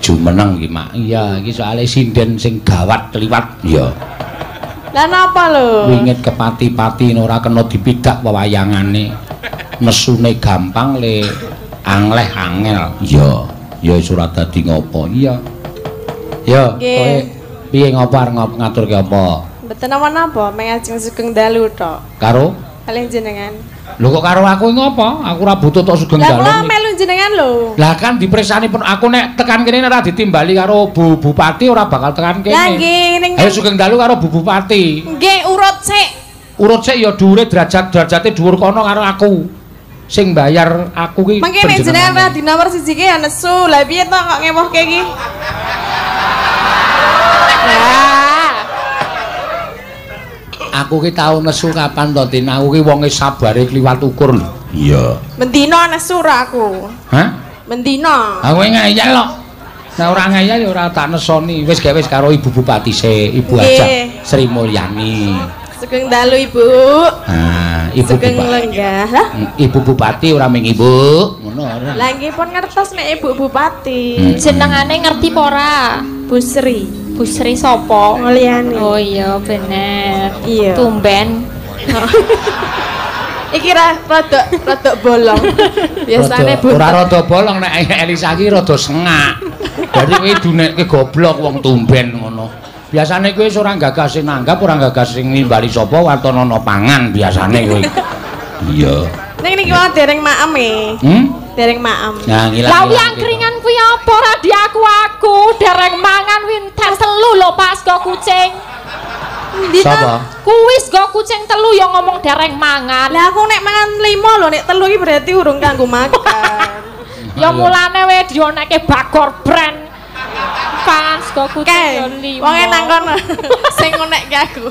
Jumeneng iki, Mak. Iya, iki soalé sinden sing gawat kliwat. Iya. Lah napa lho? Wingit kepati-pati ora kena dipidak wewayangane. Nesune gampang le angleh angel. Iya. Ya wis ora dadi ngopo. Iya. Ya, kowe piye ngopo arep ngaturke apa? Mboten napa-napa, mengajeng sugeng dalu tok. Karo? Kalih jenengan. Lho kok karo aku ngopo? Aku ora butuh tok sugeng dalu. Lah kula melu jenengan lho. Lah kan dipresani pun aku nek tekan kene ora ditimbali karo Bu Bupati ora bakal tekan kene. Lah nggih ning. Ayo sugeng dalu karo Bu Bupati. Nggih urut sik. Urut sik ya dhuwure derajat-derajate dhuwur kono karo aku. Sing bayar aku ki. Mengke nek jenengan ra di nomor 1 ki ya nesu. Lah piye to kok ngewohke iki? Aku ki tau nesu kapan to, Tin? Aku ki wonge sabare kliwat ukur lho. Iya. Mendina nesu ra aku. Hah? Mendina. Aku ngeyel kok. Nek ora ngeyel ya ora tak nesoni. Wis gawe wis karo Ibu Bupati sik, Ibu Hajah Sri Mulyani. Sugeng dalu, Ibu. Nah, Ibu Sugeng Bupati. Lenggah. Lah? Ibu Bupati ora ming Ibu, ngono ora. Lah nggih pun ngertos nek Ibu Bupati. Jenengane ngerti apa ora? Bu Sri. Bu Sri sapa? Mulyani. Oh iya bener. Iya. Tumben. Iki rada rada bolong. Biasane ora rada bolong nek Elisa iki rada sengak. Dadi kowe dunekke goblok wong tumben ngono. Biasane kowe wis ora gagas sing nanggap, ora gagas sing nimbali sapa waton ana pangan biasane kowe. Iya. Ning niki wae dereng maem e. Hmm? Dereng maem. Nah, ngilang. Lah angkringan kuwi apa ora diaku-aku, dereng mangan winter telu lho Pak sego kucing. Sapa? Kuwi sego kucing telu ya ngomong dereng mangan. Lah aku nek mangan 5 lho, nek telu iki berarti urung kanggo makan. Ya mulane we dionekke Bagor brand. Pangan sego kucing ya 5. Wonge nang kono sing ngonekke aku.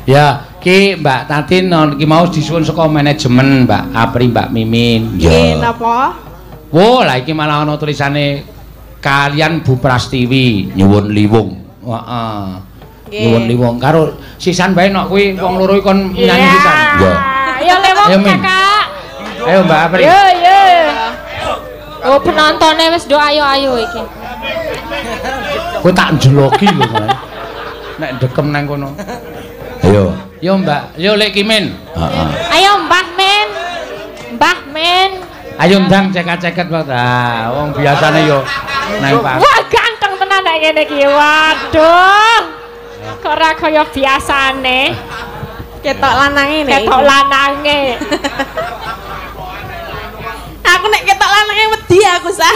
Ya, ki Mbak Tatin ki mau disuwun saka manajemen Mbak Apri Mbak Mimin. Nggih, napa? Wo, lah iki malah ana tulisane kalian Bu Prastiwi nyuwun liwung. Heeh. Nyuwun liwung karo sisan bae nok kuwi wong loro kon nyanyi sisan. Iya. Ayo lewong Kakak. Ayo Mbak Apri. Yo yo. Oh penontonnya wis do ayo-ayo iki. Kowe tak njeloki lho. Nek dekem nang kono. Ayo. Yo Mbak, yo Lek Kimin. Heeh. Ayo Mbah Min. Mbah Min. Ayo ndang ceket-ceket wae. Ah, wong biasane yo nang pak. Wah, ganteng tenan nek ngene iki. Waduh. Kok ora kaya biasane. Ketok lanange nek. Ketok lanange. Aku nek ketok lanange wedi aku sah.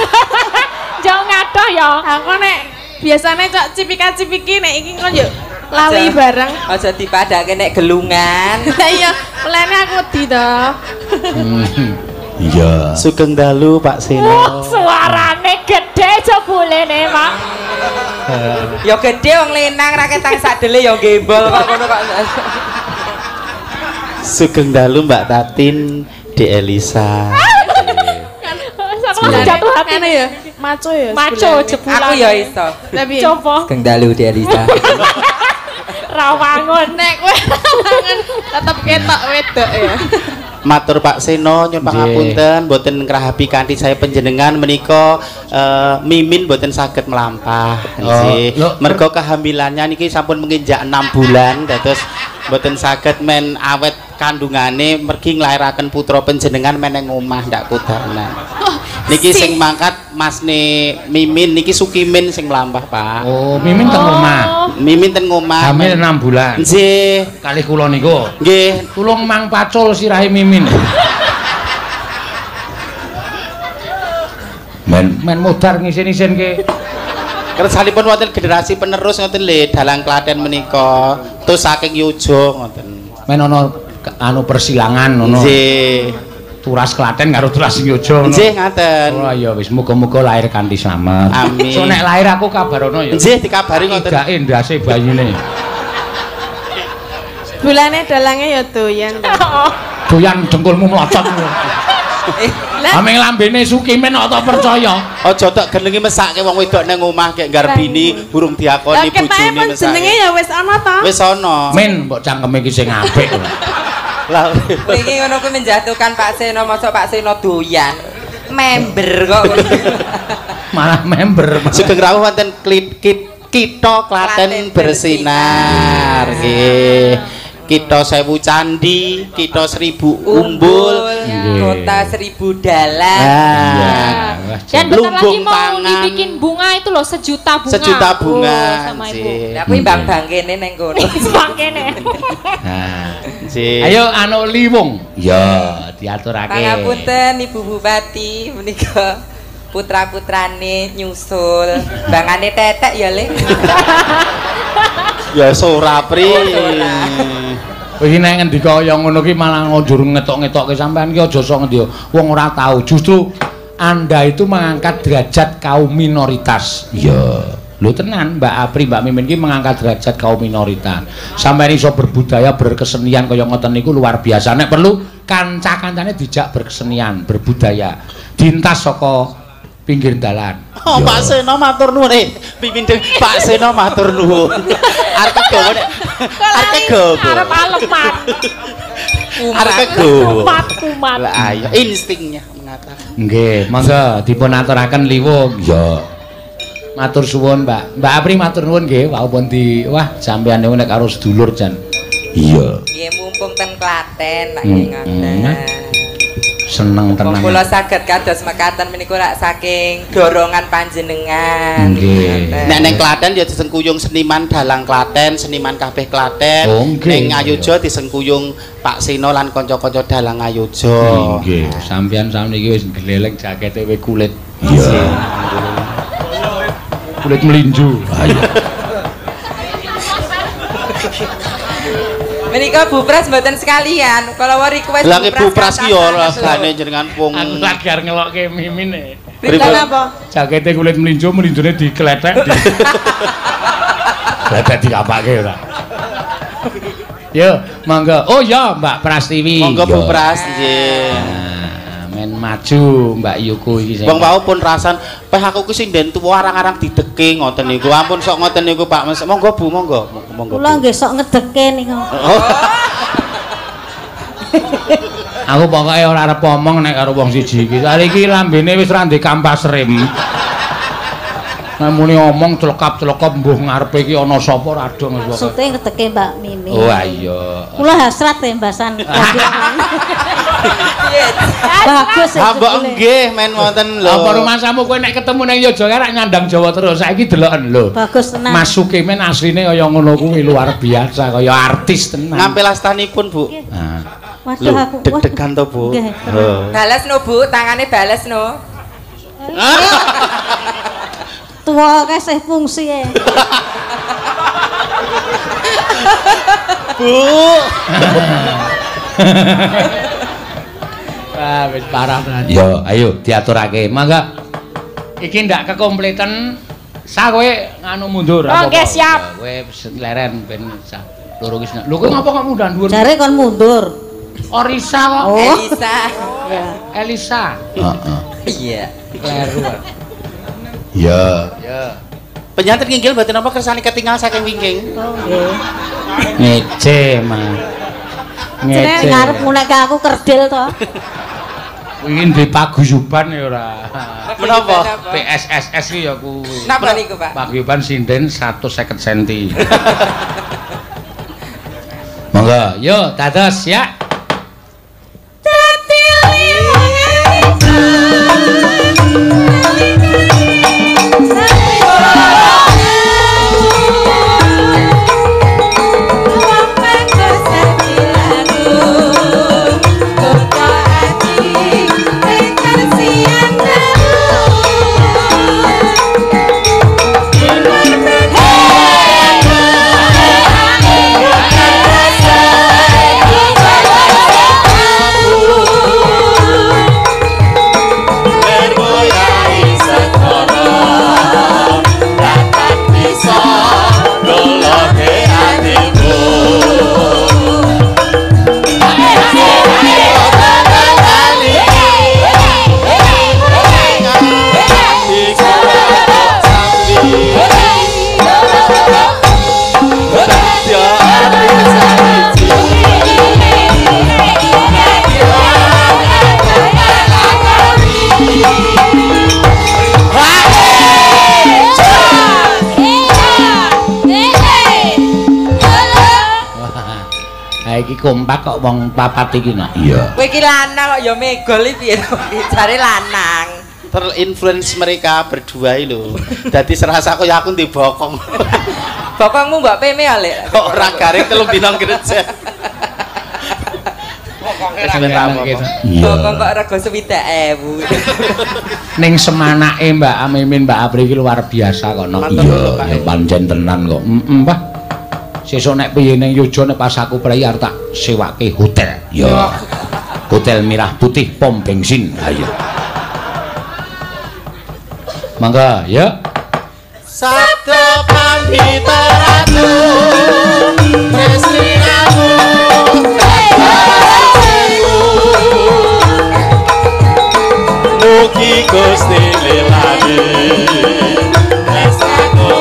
Jauh ngadoh ya. Aku nek biasane cok cipika-cipiki nek iki kok yo lali bareng. Aja dipadake nek gelungan. Lah iya, mulane aku wedi to. Iya. Sugeng dalu Pak Seno. Wah, suarane gedhe jebulene, Pak. Ya gedhe wong lenang ra ketang sadele ya gembol kok ngono kok. Sugeng dalu Mbak Tatin, Dek Elisa. Langsung jatuh hati ya. Maco ya. Maco jebulan. Aku ya iso. Coba. Sugeng dalu Dek Elisa. Rawangun nek kowe rawangun tetep ketok wedok ya. Matur Pak Seno nyuwun pangapunten mboten ngrahapi kanthi saya panjenengan menika Mimin mboten saged mlampah nggih. Mergo kehamilannya niki sampun menginjak 6 bulan dados mboten saged men awet kandungane mergi nglairaken putra panjenengan meneng omah ndak kudanan. Niki sing mangkat masne Mimin niki Sukimin sing mlampah Pak. Oh, Mimin teng omah. Mimin teng omah. Hamil 6 bulan. Nggih. Kalih kula niku. Nggih. Tulung mang pacul sirahe Mimin. Men modar ngisin-isin ke. Kersanipun wonten generasi penerus ngoten lho dalang Klaten menika. Terus saking Yojo ngoten. Men ana anu persilangan ngono. Nggih. Turas Klaten karo Turas Yojo. Nggih ngaten. Oh iya wis muga-muga lahir kanthi slamet. Amin. So nek lahir aku kabarono ya. Nggih dikabari ngoten. Idake ndase bayine. Bulane dalange ya doyan. Doyan dengkulmu mlocot. Aming lambene Sukimin kok tak percaya. Aja tok genengi mesake wong wedok nang omah kek nggarbini burung diakoni bojone mesake. Jenenge ya wis ana ta? Wis ana. Min mbok cangkeme iki sing apik. Lah iki ngono kuwi menjatuhkan Pak Seno, mosok Pak Seno doyan. Member kok. Malah member. Sugeng rawuh wonten Kitha Klaten bersinar. Nggih. Kitha 1000 candi, kitha 1000 umbul, kota 1000 dalan. Dan bentar lagi mau dibikin bunga itu loh, 1 juta bunga. 1 juta bunga. Oh, sama ibu. Lah kuwi bang-bang kene neng kono. Bang kene. Nah, ayo anu liwung. Ya, diaturake. Pangapunten Ibu Bupati menika putra-putrane nyusul. Bangane tetek ya, Le. Ya ora pri. Iki nek ngendika kaya ngono ki malah njur ngetok-ngetokke sampean ki aja sok ngendi. Wong ora tahu. Justru Anda itu mengangkat derajat kaum minoritas. Iya. Lho tenan Mbak Apri, Mbak Mimin ki mengangkat derajat kaum minoritas. Sampeyan iso berbudaya, berkesenian kaya ngoten niku luar biasa. Nek perlu kanca-kancane dijak berkesenian, berbudaya. Dintas saka pinggir dalan. Oh, Pak Seno matur nuwun. Mimin Pak Seno matur nuwun. Arep kegawa nek arep kegawa. Arep aleman. Arep kegawa. Kumat kumat. Lah ayo instingnya mengatakan. Nggih, monggo dipun aturaken liwung. Ya. Matur suwun, Mbak. Mbak Apri matur nuwun nggih, wau pun di wah sampeyan niku nek karo sedulur jan. Iya. Nggih mumpung ten Klaten lak nggih ngoten. Seneng tenan. Kula saged kados mekaten menika lak saking dorongan panjenengan. Nggih. Nek ning Klaten ya disengkuyung seniman dalang Klaten, seniman kabeh Klaten. Oh, ning Ngayogya disengkuyung Pak Seno lan kanca-kanca dalang Ngayogya. Nggih, sampeyan sakniki wis gleleng jakete we kulit. Iya. Kulit melinju. Ha iya. Menika Bu Pras mboten sekalian. Kalau request Lah Bu Pras ki yo regane jenengan pung. Aku lagi arep ngelokke Mimin e. Pripun apa? Jakete kulit melinjo, melinjone diklethek. Kletek dikapake ora. Yo, monggo. Oh ya, Mbak Prastiwi. Monggo Bu Pras nggih. Men maju Mbak Yuko iki sing. Wong wau pun rasan, peh aku ki sinden tuwa arang-arang dideke ngoten niku. Ampun sok ngoten niku Pak Mas. Monggo Bu, monggo. Monggo. Kula nggih sok ngedeke niku. Aku pokoke ora arep omong nek karo wong siji iki. Saiki lambene wis ra ndek kampas rem. Nek muni omong clekap-clekop mbuh ngarepe iki ana sapa ora dong wis pokoke. Maksude ngedeke Mbak Mimi. Oh iya. Kula hasrat tembasan. Bagus. Ha mbok nggih men wonten lho. Apa rumasamu kowe nek ketemu nang Yogyakarta rak nyandang Jawa terus. Saiki deloken lho. Bagus tenan. Masuke men asline kaya ngono kuwi luar biasa kaya artis tenan. Ngampil astanipun, Bu. Heeh. Waduh aku deg-degan to, Bu. Bales no, Bu, tangane bales no. Tuwa kae sih fungsi e. Bu. Wah, wis parah tenan. Yo, ayo diaturake. Mangga. Iki ndak kekompletan. Sa kowe nganu mundur. Oh, nggih, siap. Kowe leren ben sa. Loro wis. Lho kowe ngapa kok mundur dhuwur? Jare kon mundur. Orisa kok. Oh. Elisa. Ya. Elisa. Heeh. Iya. Kleru. Iya. Ya. Penyanten nginggil mboten napa kersane ketinggal saking wingking. Oh, nggih. Ngece, Mas. Ngece. Ngarep ngunekke aku kerdil to. Wingi di paguyuban ya ora. Menapa? PSSS ki ya kuwi. Napa niku, Pak? Paguyuban sinden 150 cm. Monggo, yo dados ya. Hey! kompak kok wong papat iki nak. Iya. Kowe iki lanang kok ya megol iki piye to? Jare lanang. Terinfluence mereka berdua iki lho. Dadi serasa kaya aku ndek bokong. Bokongmu mbok peme ya, Lek. Kok ora garing 3 dina gereja. Bokong kok rego 60.000. Ning semanake Mbak Mimin Mbak Apri iki luar biasa kok no. Iya, ya pancen tenan kok. Heeh, Mbah. Sesuk nek piye ning Yogya nek pas aku prei arep tak sewake hotel. Ya. Hotel Merah Putih pom bensin. Ha iya. Mangga, ya. Sabda Pandita Ratu Tresniramu Mugi Gusti lelani tresnaku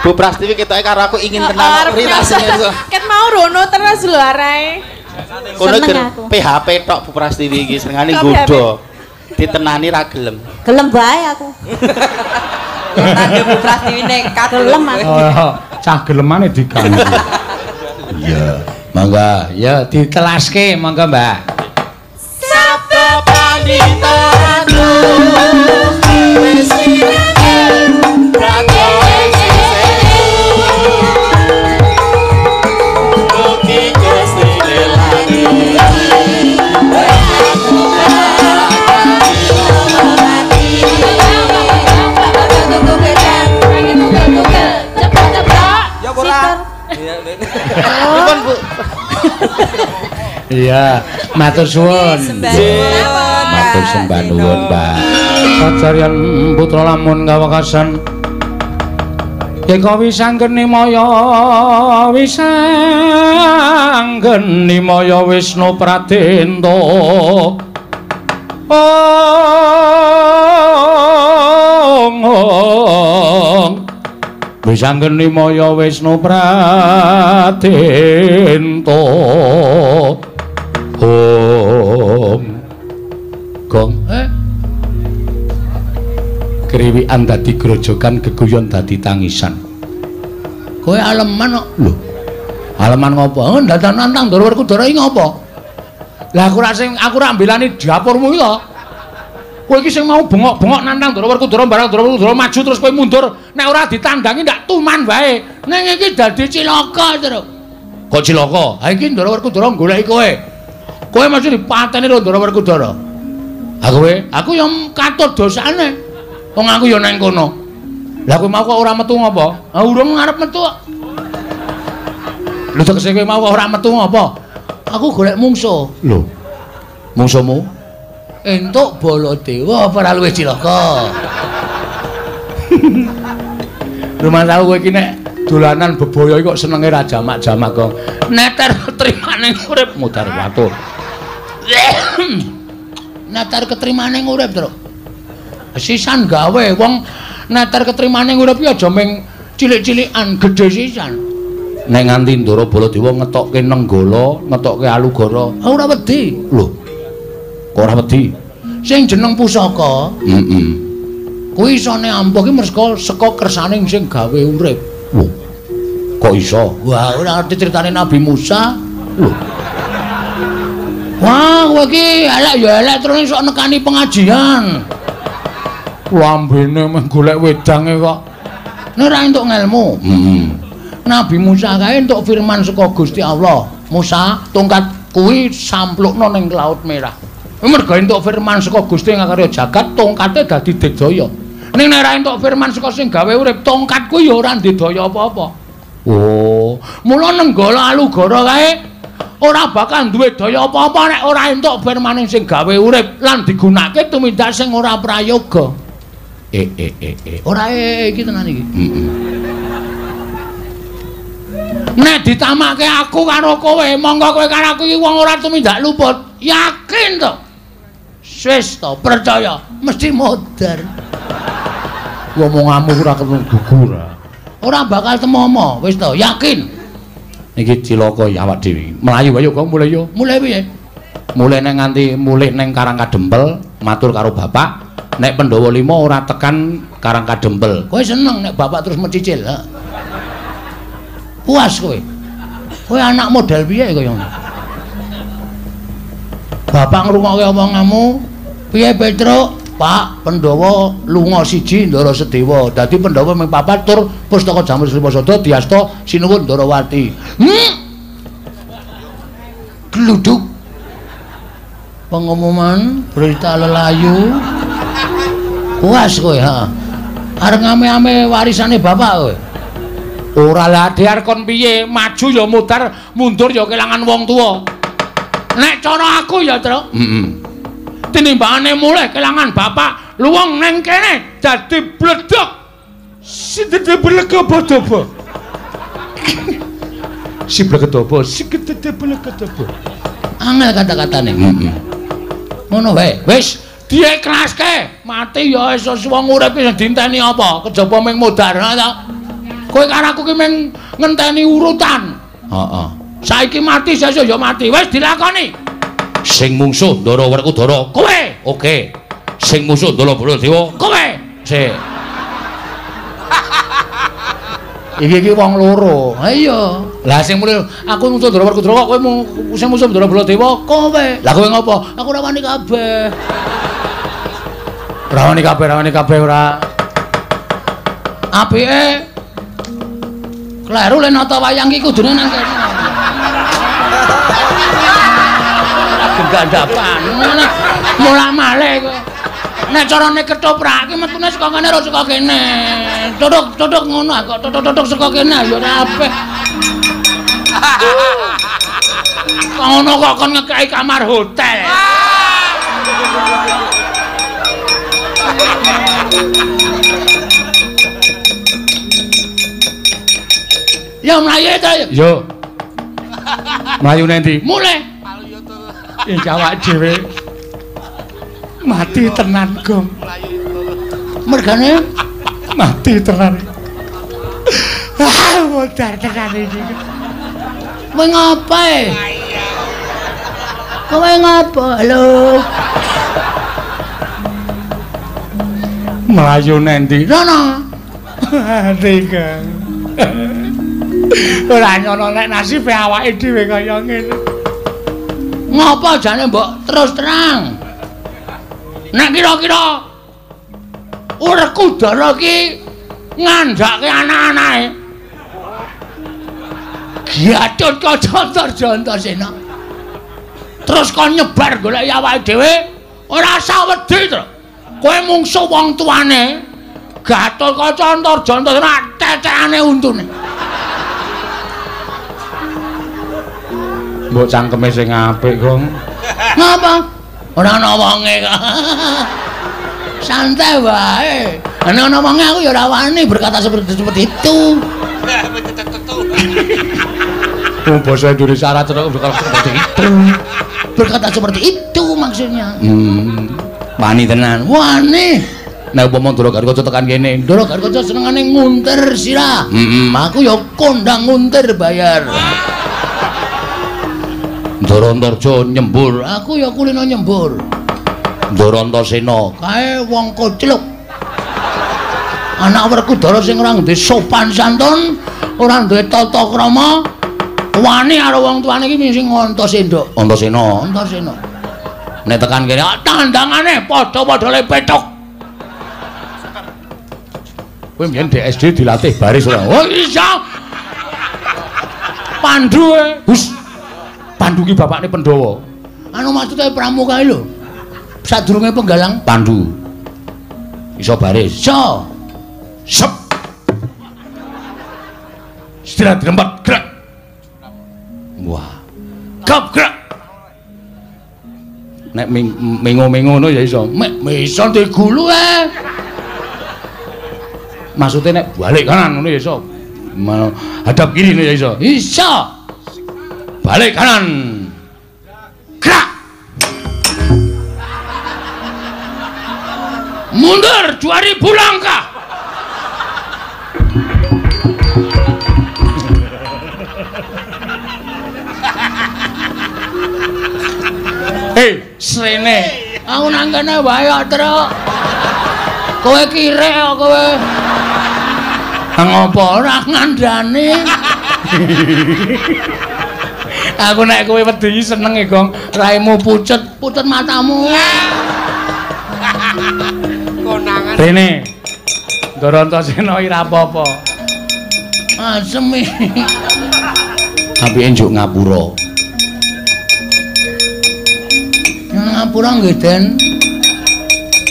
Bu Prastiwi ketoke karo aku ingin tenan pritasine iso. Ket mau rono terus lho arahe. Kono PHP tok Bu Prastiwi iki senengane nggodho. Ditenani ra gelem. Gelem bae aku. Tandhe Bu Prastiwi nekat. Gelem aku. Oh, cah gelemane diganggu. Iya, mangga ya ditelaske mangga Mbak. Sabda Pandita Ratu Bu. Iya, matur suwun. Matur sembah nuwun, Mbak. Sajaryan putra lamun kawekasan yen kawisanggeni maya wisanggeni maya Wisnu Pradenta. Ong wisanggeni maya Wisnu Pradenta. Om gong kriwikan dadi grojogan geguyon dadi tangisan. Kowe aleman kok lho. Aleman ngopo? Oh, ndadan nantang Ndara Werkudara iki ngopo? Lah aku ra sing aku ra mbelani dapurmu iki to. Kowe iki sing mau bengok-bengok nantang Ndara Werkudara barang Ndara Werkudara maju terus kowe mundur, nek ora ditandangi ndak tuman wae. Ning iki dadi cilaka, Truk. Kok cilaka? Ha iki Ndara Werkudara goleki kowe. Kowe mesti dipateni karo Ndara Werkudara. Ha kowe, aku ya katut dosane. Wong aku ya nang kono. Lah kowe mau kok ora metu ngopo? Ha urung arep metu kok. Lho tegese kowe mau kok ora metu ngopo? Aku golek mungsuh. Lho. Mungsuhmu? Entuk Baladewa apa ora luwih cilaka? Rumah tahu kowe iki nek dolanan bebaya iki kok senenge ra jamak-jamak kok. Neter ketrimane urip mudhar watur. Neter ketrimane urip, Truk. Sisan gawe wong neter ketrimane urip iki aja ming cilik-cilikan, gedhe sisan. Nek nganti Ndara Baladewa ngetokke Nenggala, ngetokke Alugara, ora wedi. Lho. Kok ora wedi? Sing jeneng pusaka, heeh. Kuwi isone ampuh ki merga saka kersane sing gawe urip. Lho. Kok iso? Wah, ora ngerti critane Nabi Musa. Lho. Wah, kowe iki elek ya elek terus iso nekani pengajian. Lambene meh golek wedange kok. Nek ora entuk ngelmu. Heeh. Nabi Musa kae entuk firman saka Gusti Allah. Musa, tongkat kuwi samplukno ning Laut Merah. Merga entuk firman saka Gusti ngakarya jagat, tongkate dadi digdaya. Ning nek ora entuk firman saka sing gawe urip, tongkat kuwi ya ora ndedaya apa-apa. Oh, mula Nenggala Alugara kae ora bakal duwe daya apa-apa nek ora entuk firmane sing gawe urip lan digunakake tumindak sing ora prayoga. Ora iki tenan iki. Heeh. Nek ditamake aku karo kowe, monggo kowe karo aku iki wong ora tumindak luput. Yakin to? Wis to, percaya, mesti modar. Omonganmu ora ketemu gugur. Ora bakal temomo, wis to, yakin. Niki cilaka ya awak dhewe. Mlayu ayo kok mulih yo. Mulih piye? Mulih nang nganti mulih nang Karang Kadempel, matur karo bapak, nek Pandhawa 5 ora tekan Karang Kadempel. Kowe seneng nek bapak terus mencicil, ha? Puas kowe. Kowe anak model piye kaya ngono? Bapak ngrungokke omonganmu, piye Petruk? Pak, Pandhawa lunga siji Ndara Sedewa. Dadi Pandhawa ming papat tur pustaka Jamur Srimasada diasta sinuwun Ndarawati. Gluduk. Pengumuman berita lelayu. Puas kowe, ha. Arep ngame-ame warisane bapak kowe. Ora lah dhiar kon piye, maju ya mudhar, mundur ya kelangan wong tuwa. Nek cara aku ya, Truk. Heeh. Tinimbangane mulih kelangan bapak, luwung neng kene dadi bledok. Sindede blegedobo. Si blegedobo, si gedede blegedobo. Angel kata-katane. Heeh. Ngono wae. Wis diiklaske, mati ya wis wong urip iki dinteni apa? Kejaba ming modar ta. Kowe karo aku ki ming ngenteni urutan. Heeh. Saiki mati sesuk ya mati. Wis dilakoni. Sing mungsuh Ndara Werkudara kowe. Oke. Sing musuh Ndara Baladewa kowe. Sik. Iki iki wong loro. Ha iya. Lah sing mulih aku musuh Ndara Werkudara kok kowe sing musuh Ndara Baladewa kowe. Lah kowe ngopo? Aku ora wani kabeh. Ora wani kabeh, ora wani kabeh ora. Apike kleru le nata wayang iki kudune nang kene. Gandhapan. Mulak-malik kowe. Nek carane ketoprak iki metune saka kene ora saka kene. Tutuk-tutuk ngono kok tutuk-tutuk saka kene ya ora apik. Kok ngono kok kon ngekeki kamar hotel. Ya mlayu ta. Yo. Mlayu nanti. Mulih. Iki awak dhewe mati tenan, Gong. Mergane mati tenan. Ah, modar tenan iki. Kowe ngapa? Kowe ngapa? Halo. Mlayu nanti. Rono. Mati, Kang. Ora nyono nek nasibe awake dhewe kaya ngene. Ngapa jane mbok terus terang? Nek kira-kira Werkudara iki ngandhake anak-anake. Gatut Kaca Antarjanta Sena. Terus kon nyebar goleki awake dhewe, ora usah wedi to. Kowe mungsuh wong tuane. Gatut Kaca Antarjanta Sena tetekane untune. Mbok cangkeme sing apik, Gong. Ngapa? Ora ana wonge kok. Santai wae. Nek ana wonge aku ya ora wani berkata seperti itu. Wong basa Indonesia ora cetha berkata seperti itu. Berkata seperti itu maksudnya. Wani tenan. Wani. Nek upama Ndara Gatotkaca tekan kene, Ndara Gatotkaca senengane nguntir sirah. Aku ya kondang nguntir bayar. Ndara Antarja nyembur, aku ya kulino nyembur. Ndara Antasena, kae wong kocluk. Anak Werkudara sing ora duwe sopan santun, ora duwe tata krama, wani karo wong tuane iki sing Antasena. Antasena, Antasena. Nek tekan kene, tandangane padha-padha le pethuk. Kowe mbiyen di SD dilatih baris ora? Oh iya. Pandu e. Hus. Pandu ki bapakne Pandhawa. Anu maksude pramuka lho. Sadurunge penggalang Pandu. Iso baris. Iso. Sep. Istirahat di tempat, gerak. Wah. Gap gerak. Nek mengo-mengo ngono ya iso. Mek iso digulu e. Maksudnya nek balik kanan ngono ya iso. Hadap kiri ngono ya iso. Iso. Balik kanan. Gerak. Mundur 2000 langkah. Hei, srene. Aku nang kene wae kok, Truk. Kowe kirek kok kowe. Ngopo ora ngandani? Aku nek kowe wedi seneng e, Gong. Raimu pucet, pucet matamu. Konangan. Rene. Ndara Antasena ora apa-apa. Asem iki. Apike njuk ngapura. Ngapura nggih, Den.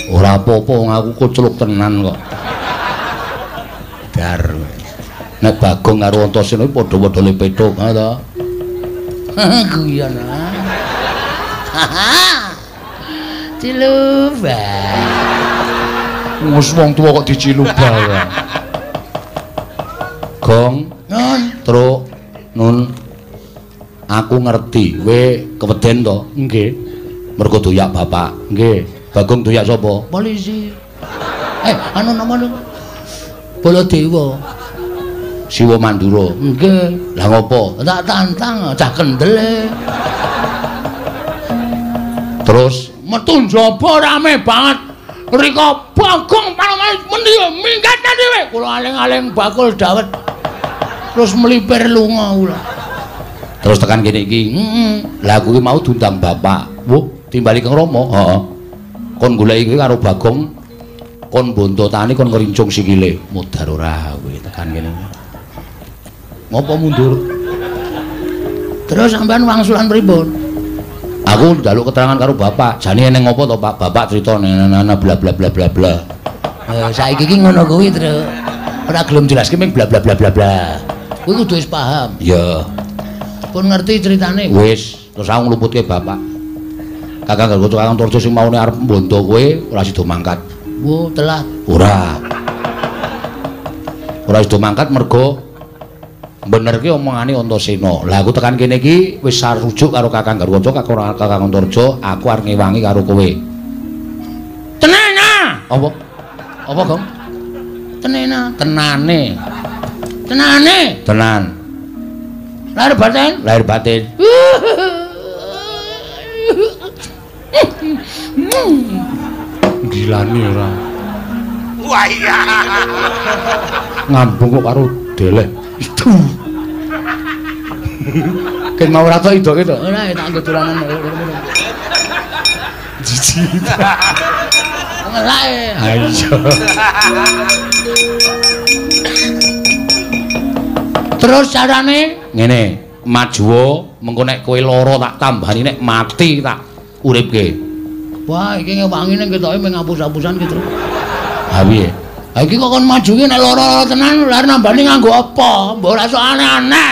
Ora apa-apa wong aku kocluk tenan kok. Dar. Nek Bagong karo Antasena iki padha-padha le pethuk, ha to. Guyon. Ciluba. Wis wong tuwa kok diciluba ya. Gong, Nun, Truk, Nun. Aku ngerti, kowe keweden to? Nggih. Mergo doyak bapak. Nggih. Bagong doyak sapa? Polisi. Anu nama Baladewa. Siwa Mandura. Nggih. Lah ngopo? Tak tantang cah kendel. Terus metu njaba rame banget. Rika Bagong panoman mendi minggat dhewe. Kula aling-aling bakul dawet. Terus melipir lunga kula. Terus tekan kene iki. Heeh. Lah aku ki mau diundang bapak. Wuh, timbali Kang Rama. Heeh. Kon goleki kowe karo Bagong kon bontotane kon ngrincung sikile. Mudhar ora kowe tekan kene. Ngopo mundur? Terus sampean wangsulan pripun? Aku njaluk keterangan karo bapak. Jane eneng ngopo to, Pak? Bapak crita nana bla bla bla bla bla. Saiki iki ngono kuwi, Truk. Ora gelem jelaske ming bla bla bla bla bla. Kuwi kudu wis paham. Iya. Pun ngerti ceritane. Wis, terus aku ngluputke bapak. Kakang Gatotkaca Kakang Antarja sing maune arep mbondo kowe ora sida mangkat. Wo, telat. Ora. Ora sida mangkat mergo benerke omongane Antasena. Lah aku tekan kene iki wis sarujuk karo Kakang Gatotkaca, Kakang Antarja, aku arep ngewangi karo kowe. Tenena. Apa? Apa, Gong? Tenena, tenane. Tenane. Tenan. Lahir batin? Lahir batin. Gilani ora. Wah iya. Ngambung kok karo deleh. Itu. Ken mau ora tok idoke to. Ora tak nggo dolanan. Jijik. Ngelake. Ha iya. Terus carane ngene, majuwa mengko nek kowe lara tak tambani, nek mati tak uripke. Wah, iki ngewangi ning ketoke mung ngapus-apusan ki, Truk. Ha piye? Ha iki kok kon maju ki nek lara tenan, lha nambani nganggo apa? Mbok ora sok aneh-aneh.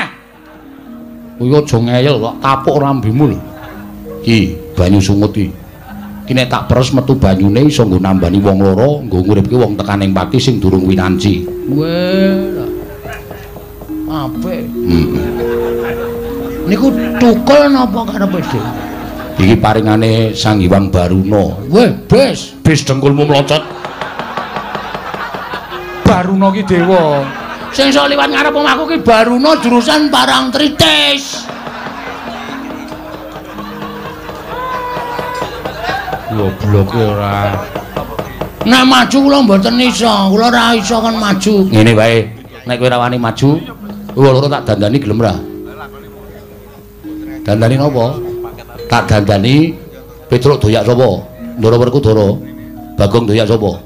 Kuwi aja ngeyel kok tapuk rambimu lho. Iki banyu sungut iki. Ki nek tak peres metu banyune iso nggo nambani wong loro, nggo nguripke wong tekaning pati sing durung winanci. Weh. Apik. Niku tukul napa karepe dhewe? Iki paringane Sang Hyang Baruna. Weh, bes, bes dengkulmu mlocot. Baruna ki dewa. Sing iso liwat ngarep omahku ki Baruna jurusan Parangtritis. Gobloke ora. Nek maju kula mboten iso, kula ora iso kon maju. Ngene wae, nek kowe ora wani maju, kowe loro tak dandani gelem ora? Dandani napa? Tak dandani Petruk doyak sapa? Ndara Werkudara. Bagong doyak sapa?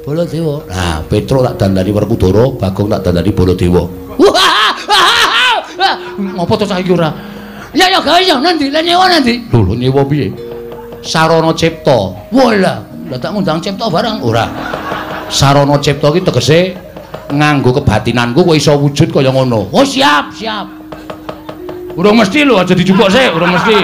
Baladewa. Nah, Petruk tak dandani Werkudara, Bagong tak dandani Baladewa. Ngopo to cah iki ora? Ya ya gawe ya nanti, le nyewa nanti. Lho, lho nyewa piye? Sarana Cipta. Wah lah, tak ngundang Cipta barang ora. Sarana Cipta ki tegese nganggo kebatinanku kowe iso wujud kaya ngono. Oh siap, siap. Urung mesti lho, aja dijupuk sik, urung mesti.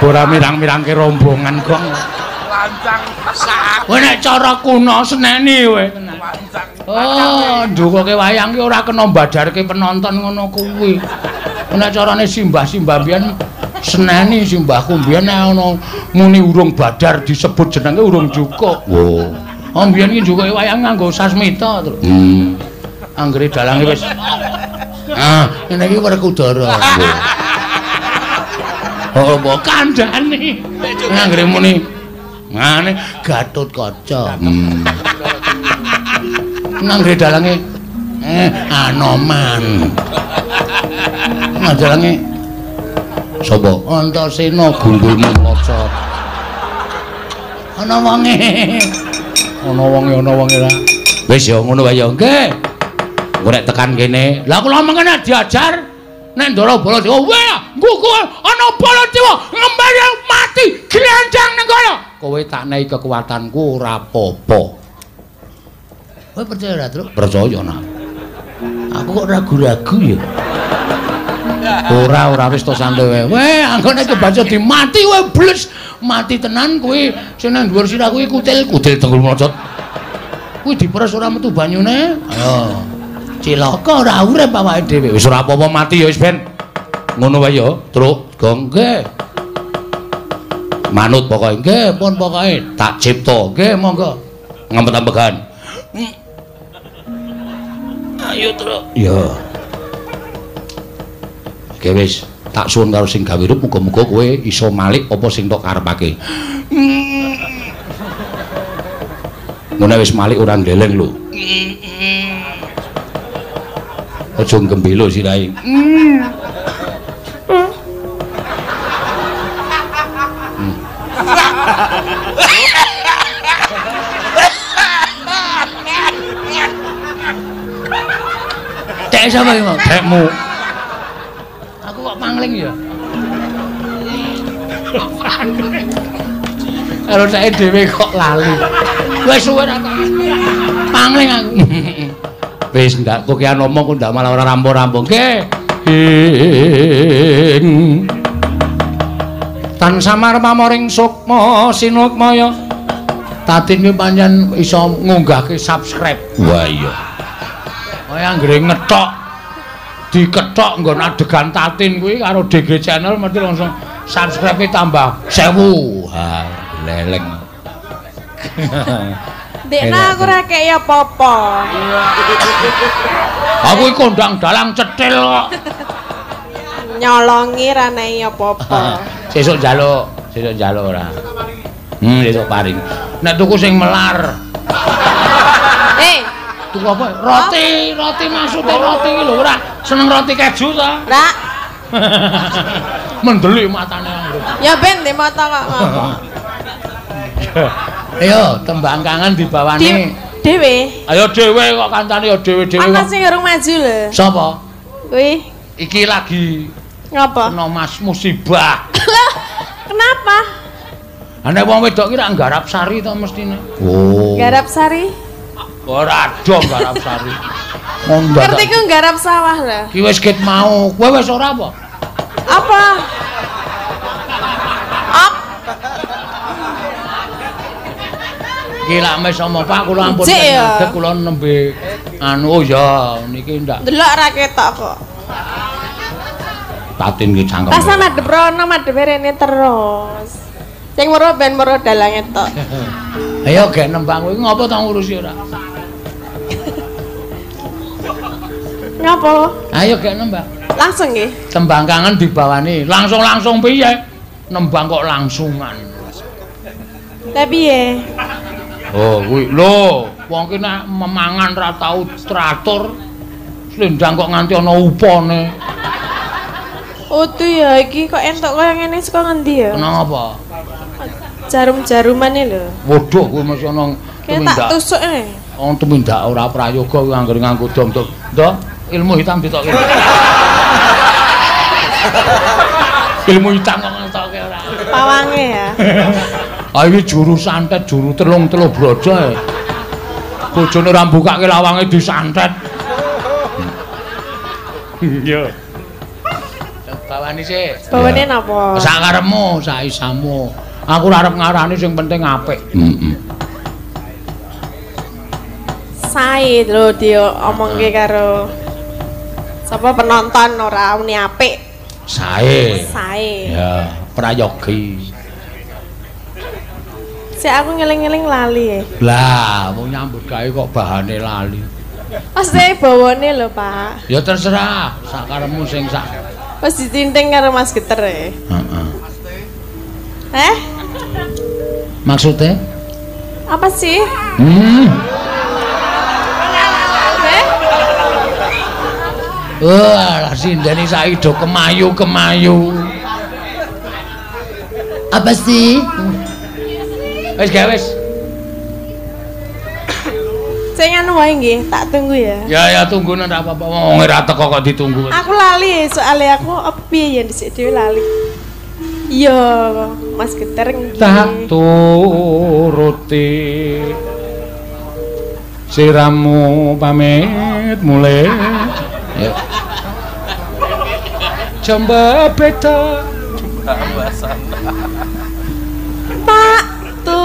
Ora mirang-mirangke rombongan gong. Lancang sak. Kowe nek cara kuno seneni kowe. Oh, ndukoke wayang ki ora kena mbadarke penonton ngono kuwi. Nek carane simbah-simbah mbiyen seneni simbahku mbiyen nek ana muni urung badar disebut jenenge urung cukup. Oh. Oh mbiyen ki njukoke wayang nganggo sasmita terus. Anggere dalange wis. Ah, ngene iki Werkudara. Oh, apa kandhane? Anggere muni ngene Gatotkaca. Nanggre dalange Anoman. Nang dalange sapa? Antasena gundulmu mlocot. Ana wonge. Ana wonge, ana wonge ra. Wis ya ngono wae ya. Nggih. Engko nek tekan kene, lah kula mengene diajar nek Ndara Baladewa, weh, nggugu ana Baladewa ngembali mati glandang nang kono. Kowe tak nehi kekuatanku ora apa-apa. Kowe percaya ora, Truk? Percaya nah. Aku kok ragu-ragu ya. Ora, ora wis to santai wae. Weh, anggone kebaca dimati kowe bles, mati tenan kuwi sing nang dhuwur sirah kuwi kutil, kutil dengkul mlocot. Kuwi diperes ora metu banyune. Ayo. Cilaka ora urip awake dhewe. Wis ora apa-apa mati ya wis ben. Ngono wae ya, Truk. Gong nggih. Manut pokoke nggih, pun pokoke tak cipta. Nggih, monggo. Ngempet-ambegan. Ayo, Truk. Ya. Oke wis, tak suwun karo sing gawe rup muga-muga kowe iso malik apa sing tok karepake. Ngono wis malik ora ndeleng lho. Aja gembelo sirahe. Dek sapa iki mau? Dekmu. Aku kok pangling ya. Karo dheke dhewe kok lali. Wis suwe ra pangling aku. Wis ndak kokean omong kok ndak malah ora rampung-rampung. Nggih. Tan samar pamoring sukma sinukmaya. Tatin ki pancen iso ngunggahke subscribe. Wah iya. Kaya anggere ngethok dikethok nggon adegan Tatin kuwi karo DG Channel mesti langsung subscribe-e tambah 1000. Ha, leleng. Dekna aku ora kei apa-apa. Aku iki kondang dalang cetil kok. Nyolongi ra nei apa-apa. Sesuk njaluk, sesuk njaluk ora. Sesuk paring. Nek tuku sing melar. Tuku apa? Roti, roti maksude roti iki lho ora. Seneng roti keju ta? Ora. Mendelik matane anggere. Ya ben ndek mata kok ngopo. Ayo tembang kangen dibawani dhewe. Ayo dhewe kok kancane ya dhewe-dhewe. Ana sing urung maju lho. Sapa? Kuwi. Iki lagi ngapa? Kena mas musibah. Lah, kenapa? Lah nek wong wedok ki rak nggarap sari to mestine. Oh. Garap sari? Ora ado garap sari. Ngerti ku nggarap sawah lho. Ki wis ket mau. Kowe wis ora apa? Apa? Op. Ki lak wis omong Pak kula ampun ngadeg kula nembe anu oh ya niki ndak. Delok ra ketok kok. Tatin ki cangkem. Rasa madhep rono madhep rene terus. Sing weruh ben weruh dalange tok. Ayo gek nembang kowe ngopo ta ngurusi ora? Ngopo? Ayo gek nembang. Langsung nggih. Tembang kangen dibawani. Langsung-langsung piye? Nembang kok langsungan. Lah piye? Oh, kuwi lho, wong ki nek memangan ra tau teratur. Slendang kok nganti ana upane. Utuh ya iki kok entuk kaya ngene saka ngendi ya? Kenapa? Jarum-jarumane lho. Waduh kuwi mesti ana tumindak. Tak tusuk e. Wong tumindak ora prayoga kuwi anggere nganggo dom-dom. Ndo, ilmu hitam ditokke. Ilmu hitam kok ngetokke ora. Pawange ya. Ah iki juru santet, juru telung-telung brojo e. Bojone ora mbukake lawange disantet. Iya. Bawani sik. Bawane napa? Sakarepmu, saisamu. Aku ora arep ngarani sing penting apik. Heeh. Sae lho diomongke karo sapa penonton ora muni apik. Sae. Sae. Ya, prayogi. Sik aku ngeling-ngeling lali e. Lah, wong nyambut gawe kok bahane lali. Pasti bawane lho, Pak. Ya terserah, sakarepmu sing sak. Wis ditinting karo Mas Geter e. Heeh. Eh? Maksudnya? Apa sih? Eh? Wah, sindene saiki do kemayu-kemayu. Apa sih? Wis gawe wis. Sing anu wae nggih, tak tunggu ya. Ya ya tunggu ora apa-apa. Wong ora teko kok ditunggu. Aku lali soalnya aku apa piye ya dhisik dhewe lali. Iya, Mas Geter nggih. Tak turuti siramu pamit mulih. Ayo. Jomba beda. Tak tunggu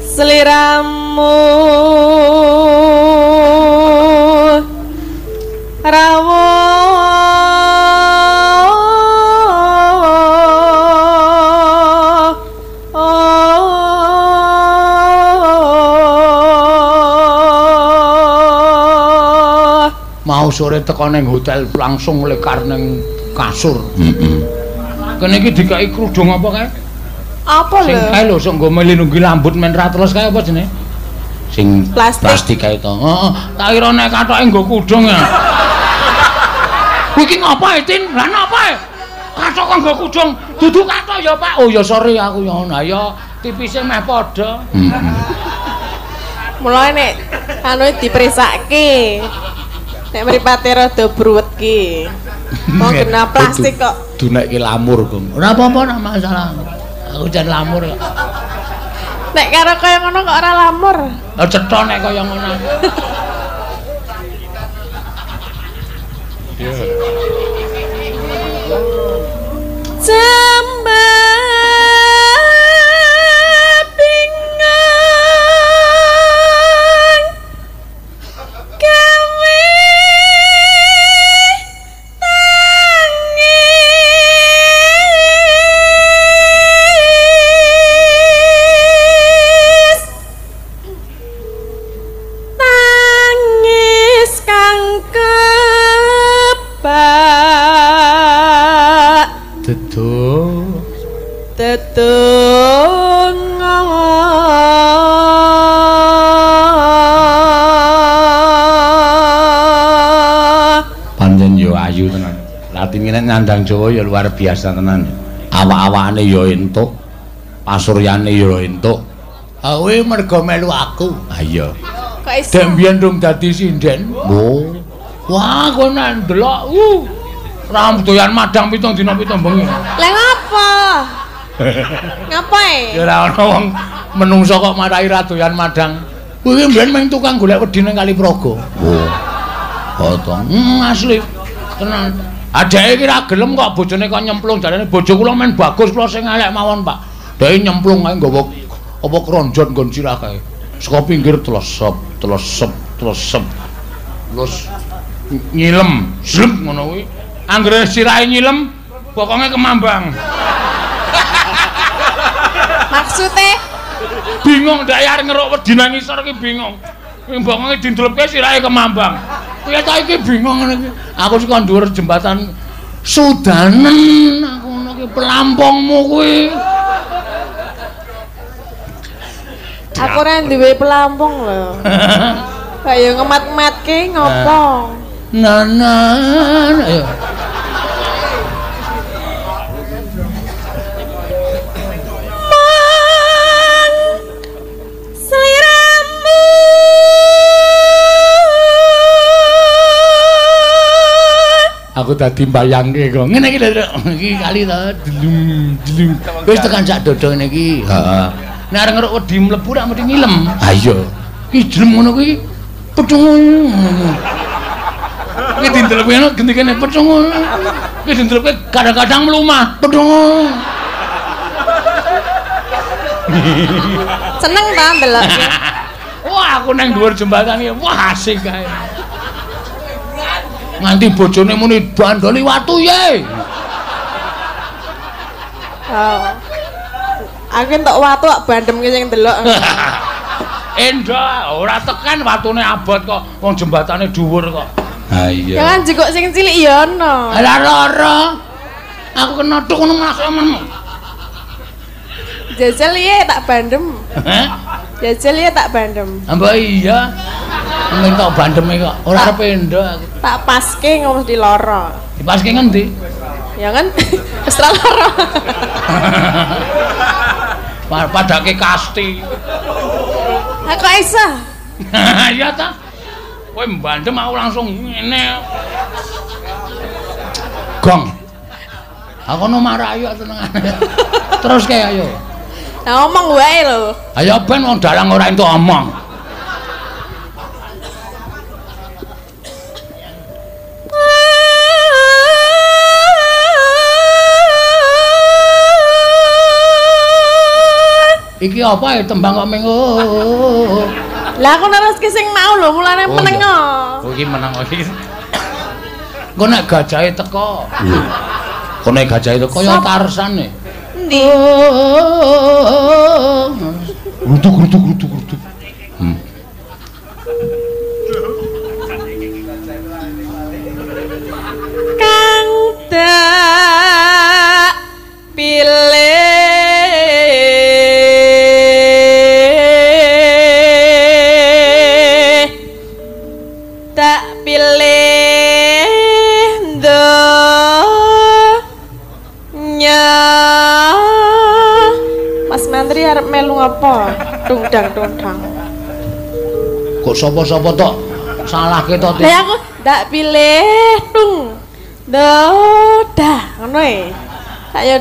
seliramu rawuh mau sore teko ning hotel langsung lekar ning kasur. Heeh. Kene iki dikai kerudung apa kae? Apa lho? Sing kae lho sok nggo melindungi lambut men ra terus kae apa jenenge? Sing plastik kae to. Heeh, tak kira nek katoke nggo kudung ya. Kuwi iki ngapa e, Tin? Lah napa e? Katok kok nggo kudung? Dudu katok ya, Pak. Oh ya sorry aku ya ngono. Ya tipise meh padha. Heeh. Mulane nek anu dipresake. Nek mripate rada bruwet ki. Wong kena plastik kok. Dunekke lamur, Gong. Ora apa-apa ora masalah. Aku jan lamur kok. Nek karo kaya ngono kok ora lamur. Lah cetha nek kaya ngono. Jembar bingung gawe tangis tangis kang kebak Tetungga. Pancen yo ayu tenan. Latin nek nyandang Jawa ya luar biasa tenan. Awak-awakane ya entuk, pasuryane ya entuk. Ha kuwi mergo melu aku. Ha iya. Kok iso? Dek mbiyen rung dadi sinden. Oh. Wah, kowe nek ndelok, ra doyan madang 7 dina 7 bengi. Lah ngopo? Ngapa? Ngapae? Ya ora ana wong menungso kok marai ra doyan madang. Kuwi mbiyen mung tukang golek wedi nang Kali Praga. Oh. Potong. Asli. Tenan. Adeke iki ra gelem kok bojone kok nyemplung jarene bojo kula men bagus kula sing elek mawon, Pak. Dheke nyemplung ae nggawa apa kronjot nggon sirah kae. Saka pinggir tlesep, tlesep, tlesep. Terus nyilem, zlem ngono kuwi. Anggere sirahe nyilem, bokonge kemambang. Maksude bingung ndek arep ngeruk wedi nang ngisor iki bingung. Bokonge dindlepke sirahe kemambang. Piye ta iki bingung ngene iki. Aku saka dhuwur jembatan Sudanen aku ngono ki pelampungmu kuwi. Aku ora duwe pelampung lho. Kaya ngemat-matke ngopo? Nah, nah, ayo. Sliramu Aku dadi mbayangke kok. Ngene iki lho, iki kali to, delung delung. Wis tekan sak dodo ngene iki. Heeh. Nek arep ngeruk wedi mlebu rak mesti ngilem. Ha iya. Ki jelem ngono kuwi pethung. Iki dindelepke ngono genti kene pethung. Iki dindelepke kadang-kadang mlumah pethung. Seneng ta ndelok. Wah, aku nang dhuwur jembatan iki. Wah, asik kae. Nganti bojone muni bandoli watu ye. Oh. Aku entuk watu kok bandemke sing ndelok. Endah, ora tekan watune abot kok. Wong jembatane dhuwur kok. Ha iya. Ya kan jikuk sing cilik ya ana. Lah lara. Aku kena tuk ngono masuk men. Jajal ye tak bandem. Heh? Jajal ye tak bandem. Mbok iya. Entuk bandeme kok. Ora arep endo aku. Tak paske ngono mesti lara. Dipaske ngendi? Ya kan wis ra lara. Padake kasti. Ha kok iso? Iya ta. Kowe mbandem aku langsung ngene. Gong. Aku ono marai kok senengane. Terus kae ayo. Lah omong wae lho. Ayo ben wong dalang ora entuk omong. Iki apa ya tembang kok minggu. Lah aku neruske sing mau lho, mulane meneng. Oh iki meneng iki. Engko nek gajahe teko. Engko nek gajahe teko ya Tarsan e. Endi? Grutuk grutuk grutuk grutuk. Kang tak pilih donya. Mas Mantri arep melu apa? Tungdang tungdang. Kok sapa-sapa tok salahke to? Lah aku ndak pilih tung. Dah ngono e. Kaya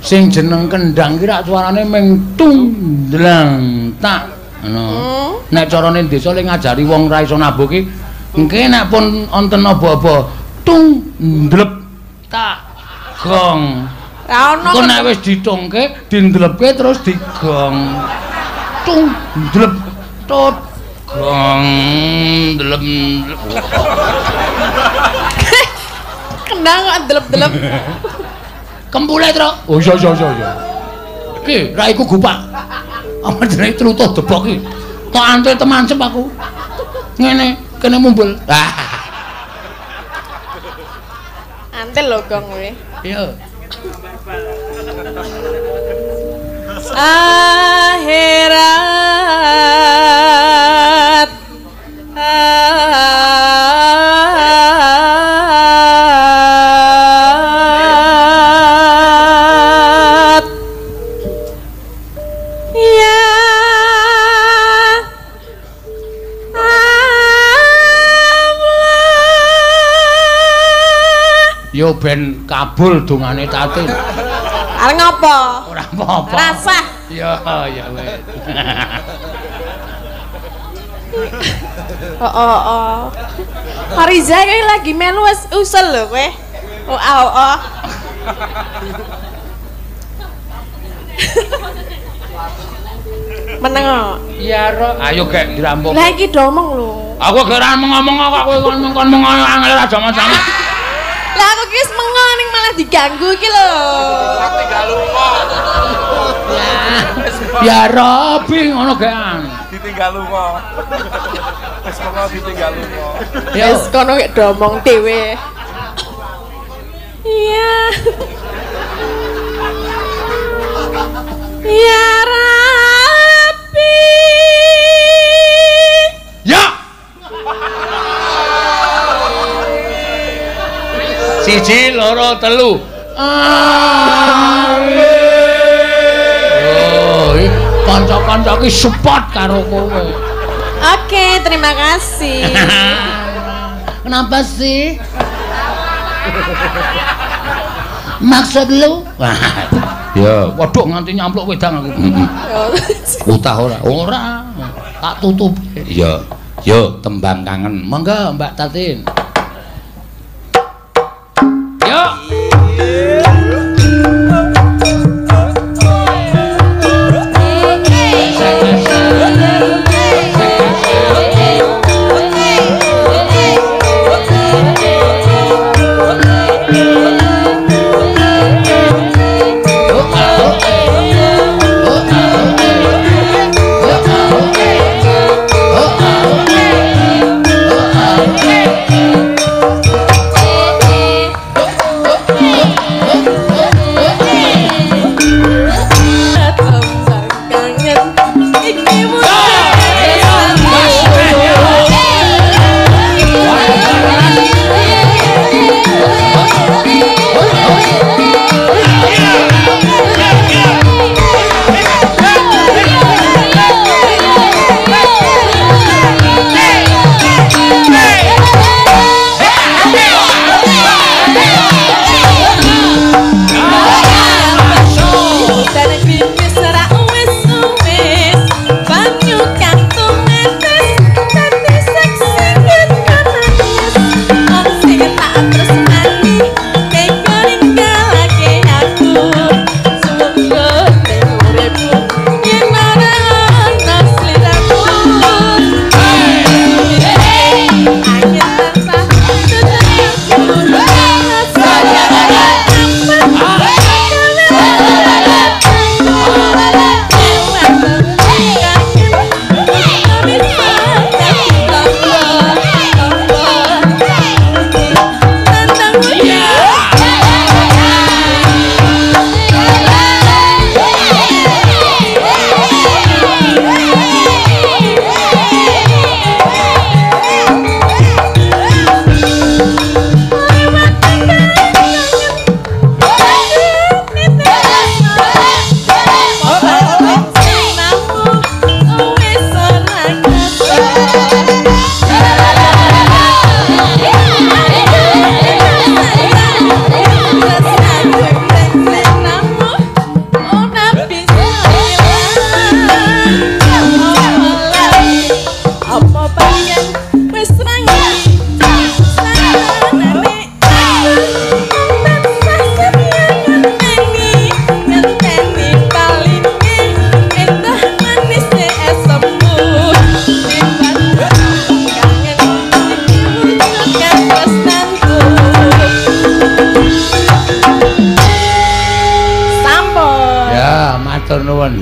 sing jeneng kendang ki rak suarane ming tung dlang tak ngono. Nek carane desa le ngajari wong ra iso nabuh ki engke nek pun wonten apa-apa tung ndlep tak gong. Ra ono. Engko nek wis ditungke, dindlepke terus digong. Tung ndlep tut gong ndlep. Kendang kok ndlep-ndlep. Kempule, Tru. Oh iya iya iya. Ki, ra iku gupak. Apa jenenge trutuh debok ki. Tok antre temancep aku. Ngene, kene mumbul. Antel lho gong kowe. Iya. Akhirat ya Allah. Yo ben kabul dongane Tatin. Arep ngopo? Ora apa-apa. Rasah. Ya, ya wis. Oh. Fariza iki lagi melu wis usul lho kowe. Oh, oh. Meneng kok. Iya, Ro. Ayo gek dirampung. Lah iki do omong lho. Aku gek ora ngomong kok kowe kon mengo angel aja macam. Lah aku ki wis mengo ning malah diganggu iki lho. Tinggal lunga. Ya Robi ngono gek. Ditinggal lunga. Wis mengo ditinggal lunga. Wis kono gek do omong dhewe. Iya. Ya Rabbi. Ya. 1 2 3. Oh, kanca-kanca iki support karo kowe. Oke, terima kasih. Kenapa sih? Maksud lu? Ya, waduh nganti nyampluk wedang aku. Utah ora? Ora. Tak tutup. Iya. Yo, tembang kangen. Monggo Mbak Tatin. Yo.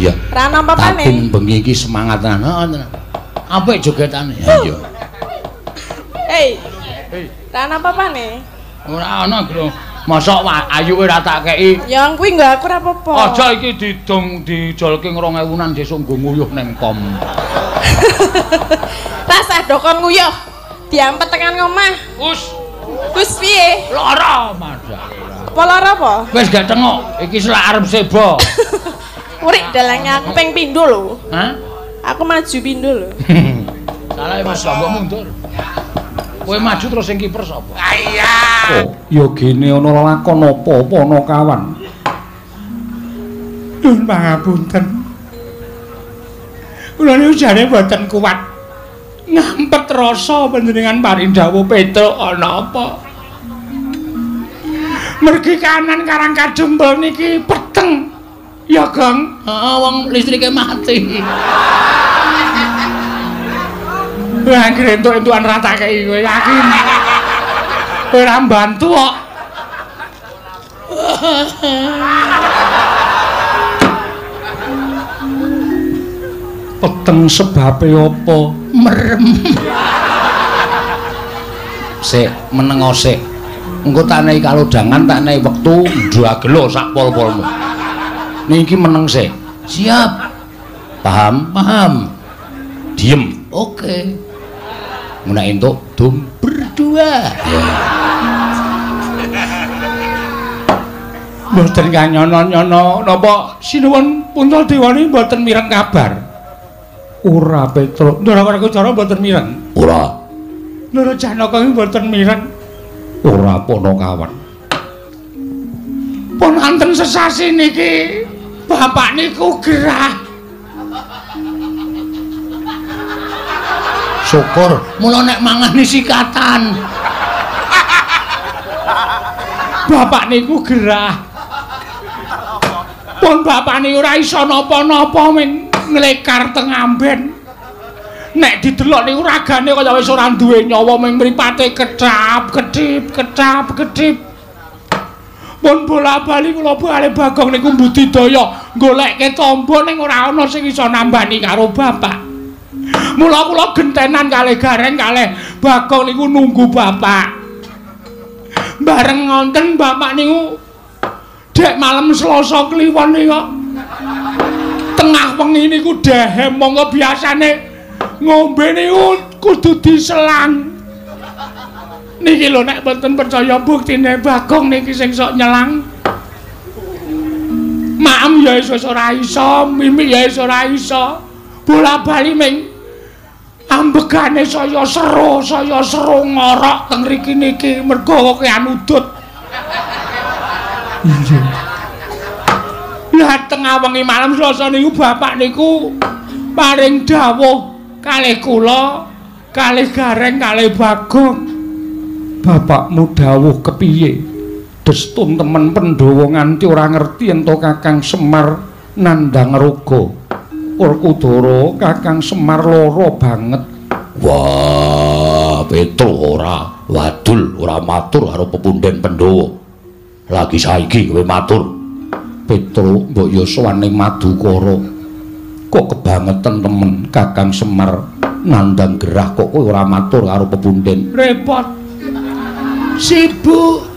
Ya. Ra nampa pane. Tatin bengi iki semangat tenan. Heeh tenan. Apik jogetane. Ya iya. Hei. Hei. Ra nampa pane. Ora ana, Bro. Mosok ayuke ora tak kei. Ya kuwi nggo aku ora apa-apa. Aja iki didong dijolke 2000-an sesuk nggo nguyuh neng pom. Rasah dokon nguyuh. Diampet tekan omah. Us. Wis piye? Lara madah. Apa lara apa? Wis gak tengok, iki selak arep sebo. Urik dalange aku ping pindho lho. Hah? Aku maju pindho lho. Salah Mas, mbok mundur. Kowe maju terus sing kiper sapa? Iya. Ya gene ana lakon apa-apa ana kawan. Nyuwun pangapunten. Kula niku jane mboten kuat ngampet rasa panjenengan paring dawuh Petruk ana apa. Mergi kanan Karang Kadempel niki peteng. Ya, Gong. Heeh, wong listrike mati. Wah, anggere entuk-entukan ra tak kei kowe yakin. Kowe ora mbantu kok. Peteng sebabe apa? Merem. Sik, menengo sik. Engko tak nehi kalodhangan, tak nehi wektu ndagelo sak pol-polmu. Niki meneng sik. Siap. Paham? Paham. Diem. Oke. Nek entuk dum berdua. Ya. Mboten kanyono-nyono napa sinuwun Puntadewa niki mboten mireng kabar. Ora Petruk, Ndara Werkudara mboten mireng. Ora. Ndara Janaka iki mboten mireng. Ora Panakawan. Pun wonten sesasi niki bapak niku gerah. Syukur, mula nek mangan sikatan. Bapak niku gerah. Pun bapak niku ora iso napa-napa ming nglekar teng amben. Nek didelok niku ragane kaya wis ora duwe nyawa ming mripate kecap kedip kecap kedip. Pun bola-bali kula bali Bagong niku mbudidaya golekke tombo ning ora ana sing iso nambani karo bapak. Mula kula gentenan kalih Gareng kalih Bagong niku nunggu bapak. Bareng ngonten bapak niku dek malam Selasa Kliwon niku tengah wengi niku dehem monggo biasane ngombe niku kudu diselang. Niki lho nek mboten percaya buktine Bagong niki sing sok nyelang. Maem ya iso ora iso, mimik ya iso ora iso. Bola-bali ming ambegane saya seru ngorok teng mriki niki mergo kokean udut. Iya. Lah tengah wengi malam Selasa niku bapak niku paring dawuh kalih kula, kalih Gareng, kalih Bagong. Bapakmu dawuh kepiye? Destun temen Pandhawa nganti ora ngerti ento Kakang Semar nandhang raga. Werkudara Kakang Semar lara banget. Wah, Petruk ora wadul, ora matur karo pepunden Pandhawa. Lagi saiki kowe matur. Petruk mbok ya sowan ning Madukara. Kok kebangetan temen Kakang Semar nandhang gerah kok kowe ora matur karo pepunden. Repot. Sibuk.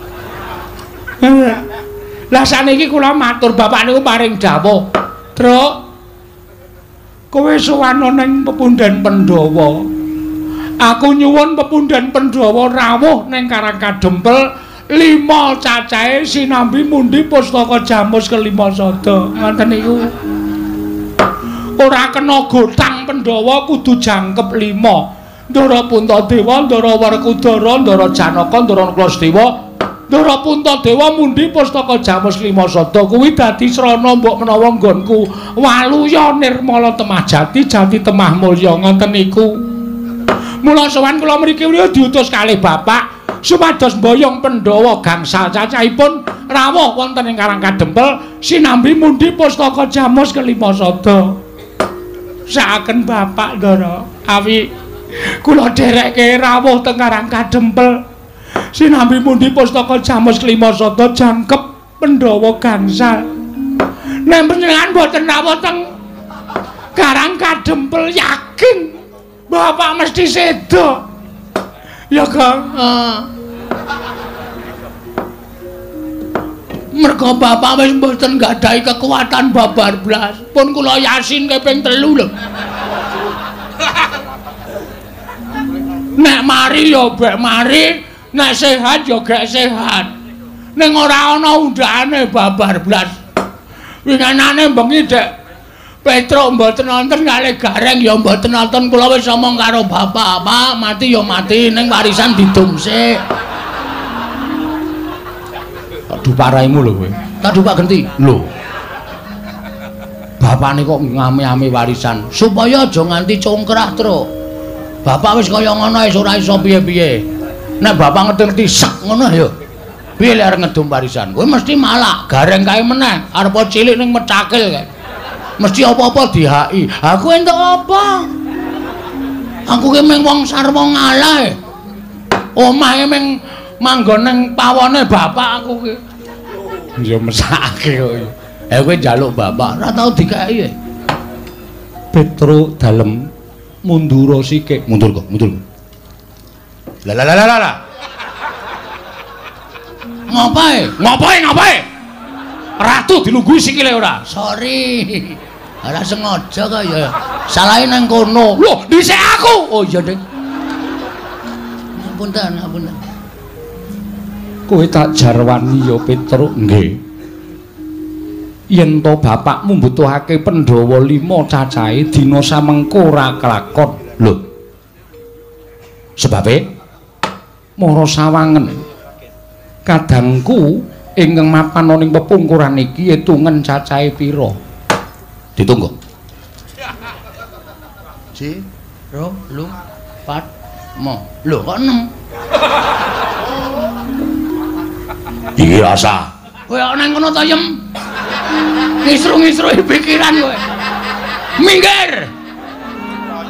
Lah saniki kula matur bapak niku paring dawuh. Truk, kowe sowan ning pepunden Pandhawa. Aku nyuwun pepunden Pandhawa rawuh ning Karang Kadempel 5 cacahe sinambi mundi pustaka jamus kelima sada. Ngoten niku. Ora kena gotang Pandhawa kudu jangkep 5. Ndara Puntadewa, Ndara Werkudara, Ndara Janaka, Ndara Nakula, Ndara Puntadewa mundi pustaka jamus lima sada kuwi dadi srana mbok menawa nggonku waluya nirmala temah jati jati temah mulya ngoten niku. Mula sowan kula mriki diutus kalih bapak supados mboyong Pandhawa gangsal cacahipun rawuh wonten ing Karang Kadempel sinambi mundi pustaka jamus kelima sada. Saaken bapak Ndara awi kula dherekke rawuh teng Karang Kadempel sinambi mundi pustaka jamus kelima sada jangkep Pandhawa gangsal. Nek panjenengan boten rawuh teng Karang Kadempel yakin bapak mesti sedo. Ya Kang. Mergo bapak wis mboten nggadahi kekuatan babar blas. Pun kula yasin kaping 3 lho. Nek mari ya bek mari, nek sehat ya gek sehat. Ning ora ana undhakane babar blas. Winginane bengi Dek Petruk mboten nonton kalih Gareng ya mboten nonton, kula wis omong karo bapak, Pak, mati ya mati ning warisan didum sik. Aduh paraimu lho kowe. Tak dupak genti. Lho. Bapakne kok ngame-ame warisan supaya aja nganti congkrah, Truk. Bapak wis kaya ngono wis ora iso piye-piye. Nek bapak ngerti-ngerti sek ngono ya. Piye lek arep ngedum warisan? Kowe mesti malak, gareng kae meneh, arep cilik ning mecakil kae. Mesti apa-apa dihaki. Aku entuk apa? Aku ki mung wong sarwa ngalah. Omahe mung manggon ning pawone bapak aku ki. Ya mesakake kok. Kowe njaluk bapak ora tau dikeki. Petruk dalem mundura sikik. Mundur kok, mundur. Lah lah lah lah. Ngapae? Ngapae ngapae? Ratu dilungguhi sikile ora? Sorry. Ora sengaja kok ya. Salahe nang kono. Lho, dhisik aku. Oh iya, Dik. Ngapunten, ngapunten. Kowe tak jarwani ya, Petruk. Nggih. Yen to bapakmu mbutuhake Pandhawa 5 cacahe dina samengko ora kelakon. Lho. Sebabe mara sawangen. Kadangku ingkang mapan ana ing pepungkuran iki etungen cacahe pira? Ditunggu. 1 2 3 4 5. Lho kok 6? Iki rasa. Kowe kok nang kono to, Yem? Ngisru-ngisruhi pikiran kowe. Minggir.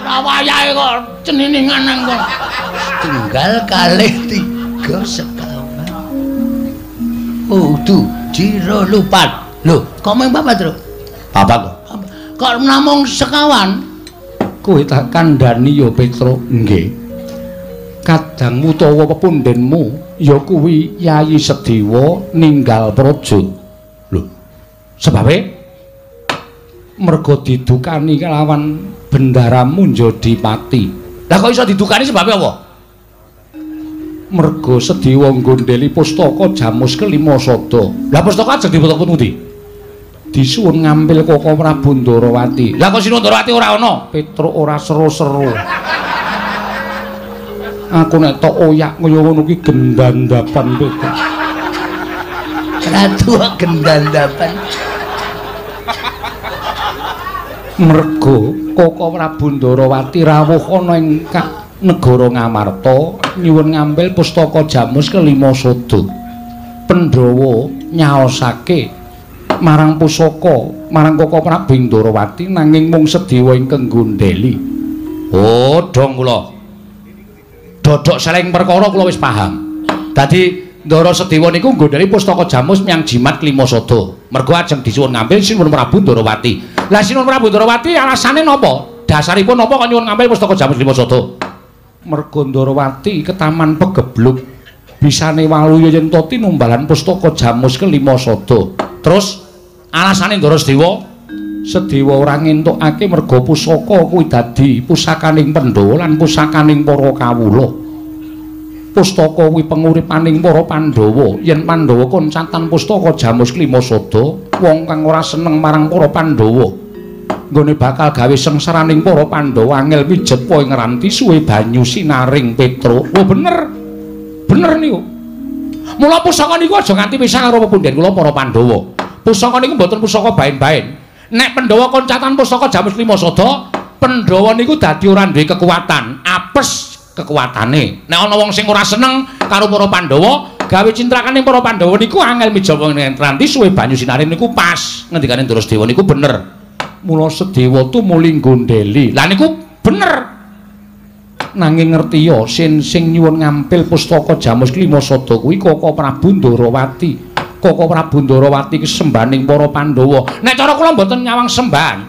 Ora wayahe kok ceniningan nang kono. Tunggal kalih 3 sekawan. Oh, du, jiro lupat. Lho, kok mung papat, Truk? Papat kok. Kok namung sekawan? Kowe tak kandhani ya, Petruk. Nggih. Kadangmu utawa pepundhenmu ya kuwi Yayi Sedewa ninggal praja. Lho, sebabe merga didukani kelawan Bendara Munjadipati. Lah kok iso didukani sebabe apa? Merga Sedewa nggondheli pustaka Jamus kelima sada. Lah pustaka ajeng diputuk pundi? Disuwun ngambil Koko Prabu Ndarawati. Lah kok Sinuwun Ndarawati ora ana? Petruk ora seru-seru. Aku nek tok oyak kaya ngono ki gendandapan Petruk. Ratu gendandapan. Merga Koko Prabu Ndarawati rawuh ana ing negara Ngamarta nyuwun ngambil pustaka Jamus kelima sada. Pandhawa nyaosake marang pusaka marang Koko Prabu Ndarawati nanging mung Sedewa ingkang nggondheli. Oh, dong kula. Dodok seleng perkara kula wis paham. Dadi Ndara Sedewa niku nggondheli pustaka Jamus miyang jimat kelima sada. Mergo ajeng disuwun ngambil Sinuwun Prabu Ndarawati. Lah Sinuwun Prabu Ndarawati alasane napa? Dasaripun napa kok nyuwun ngambil pustaka Jamus kelima sada? Mergo Ndarawati ketaman pegebluk bisane waluya yen to tinumbalan pustaka Jamus kelima sada. Terus alasane Ndara Sedewa, Sedewa ora ngentukake merga pusaka kuwi dadi pusakaning Pandhawa lan pusakaning para kawula. Pustaka kuwi penguripaning para Pandhawa. Yen Pandhawa koncatan pustaka Jamus kelima sada, wong kang ora seneng marang para Pandhawa nggone bakal gawe sengsaraning para Pandhawa angel mijet po ing ranti suwe banyu sinaring Petruk. Oh bener. Bener niku. Mula pusaka niku aja nganti pisah karo pepundhen kula para Pandhawa. Pusaka niku mboten pusaka baen-baen. Nek Pandhawa koncatan pusaka Jamus lima sada, Pandhawa niku dadi ora duwe kekuatan, apes kekuatane. Nek ana wong sing ora seneng karo para Pandhawa, gawe cintrakaning para Pandhawa niku angel mijawa ing ranti suwe banyu sinaring niku pas. Ngendikane Ndara Sedewa niku bener. Mula Sedewa tumuli nggondheli. Lah niku bener. Nanging ngerti ya sin sing nyuwun ngampil pustaka Jamus kelima sada kuwi Koko Prabu Ndarawati. Koko Prabu Ndarawati ki sembaning para Pandhawa. Nek cara kula mboten nyawang sembahan.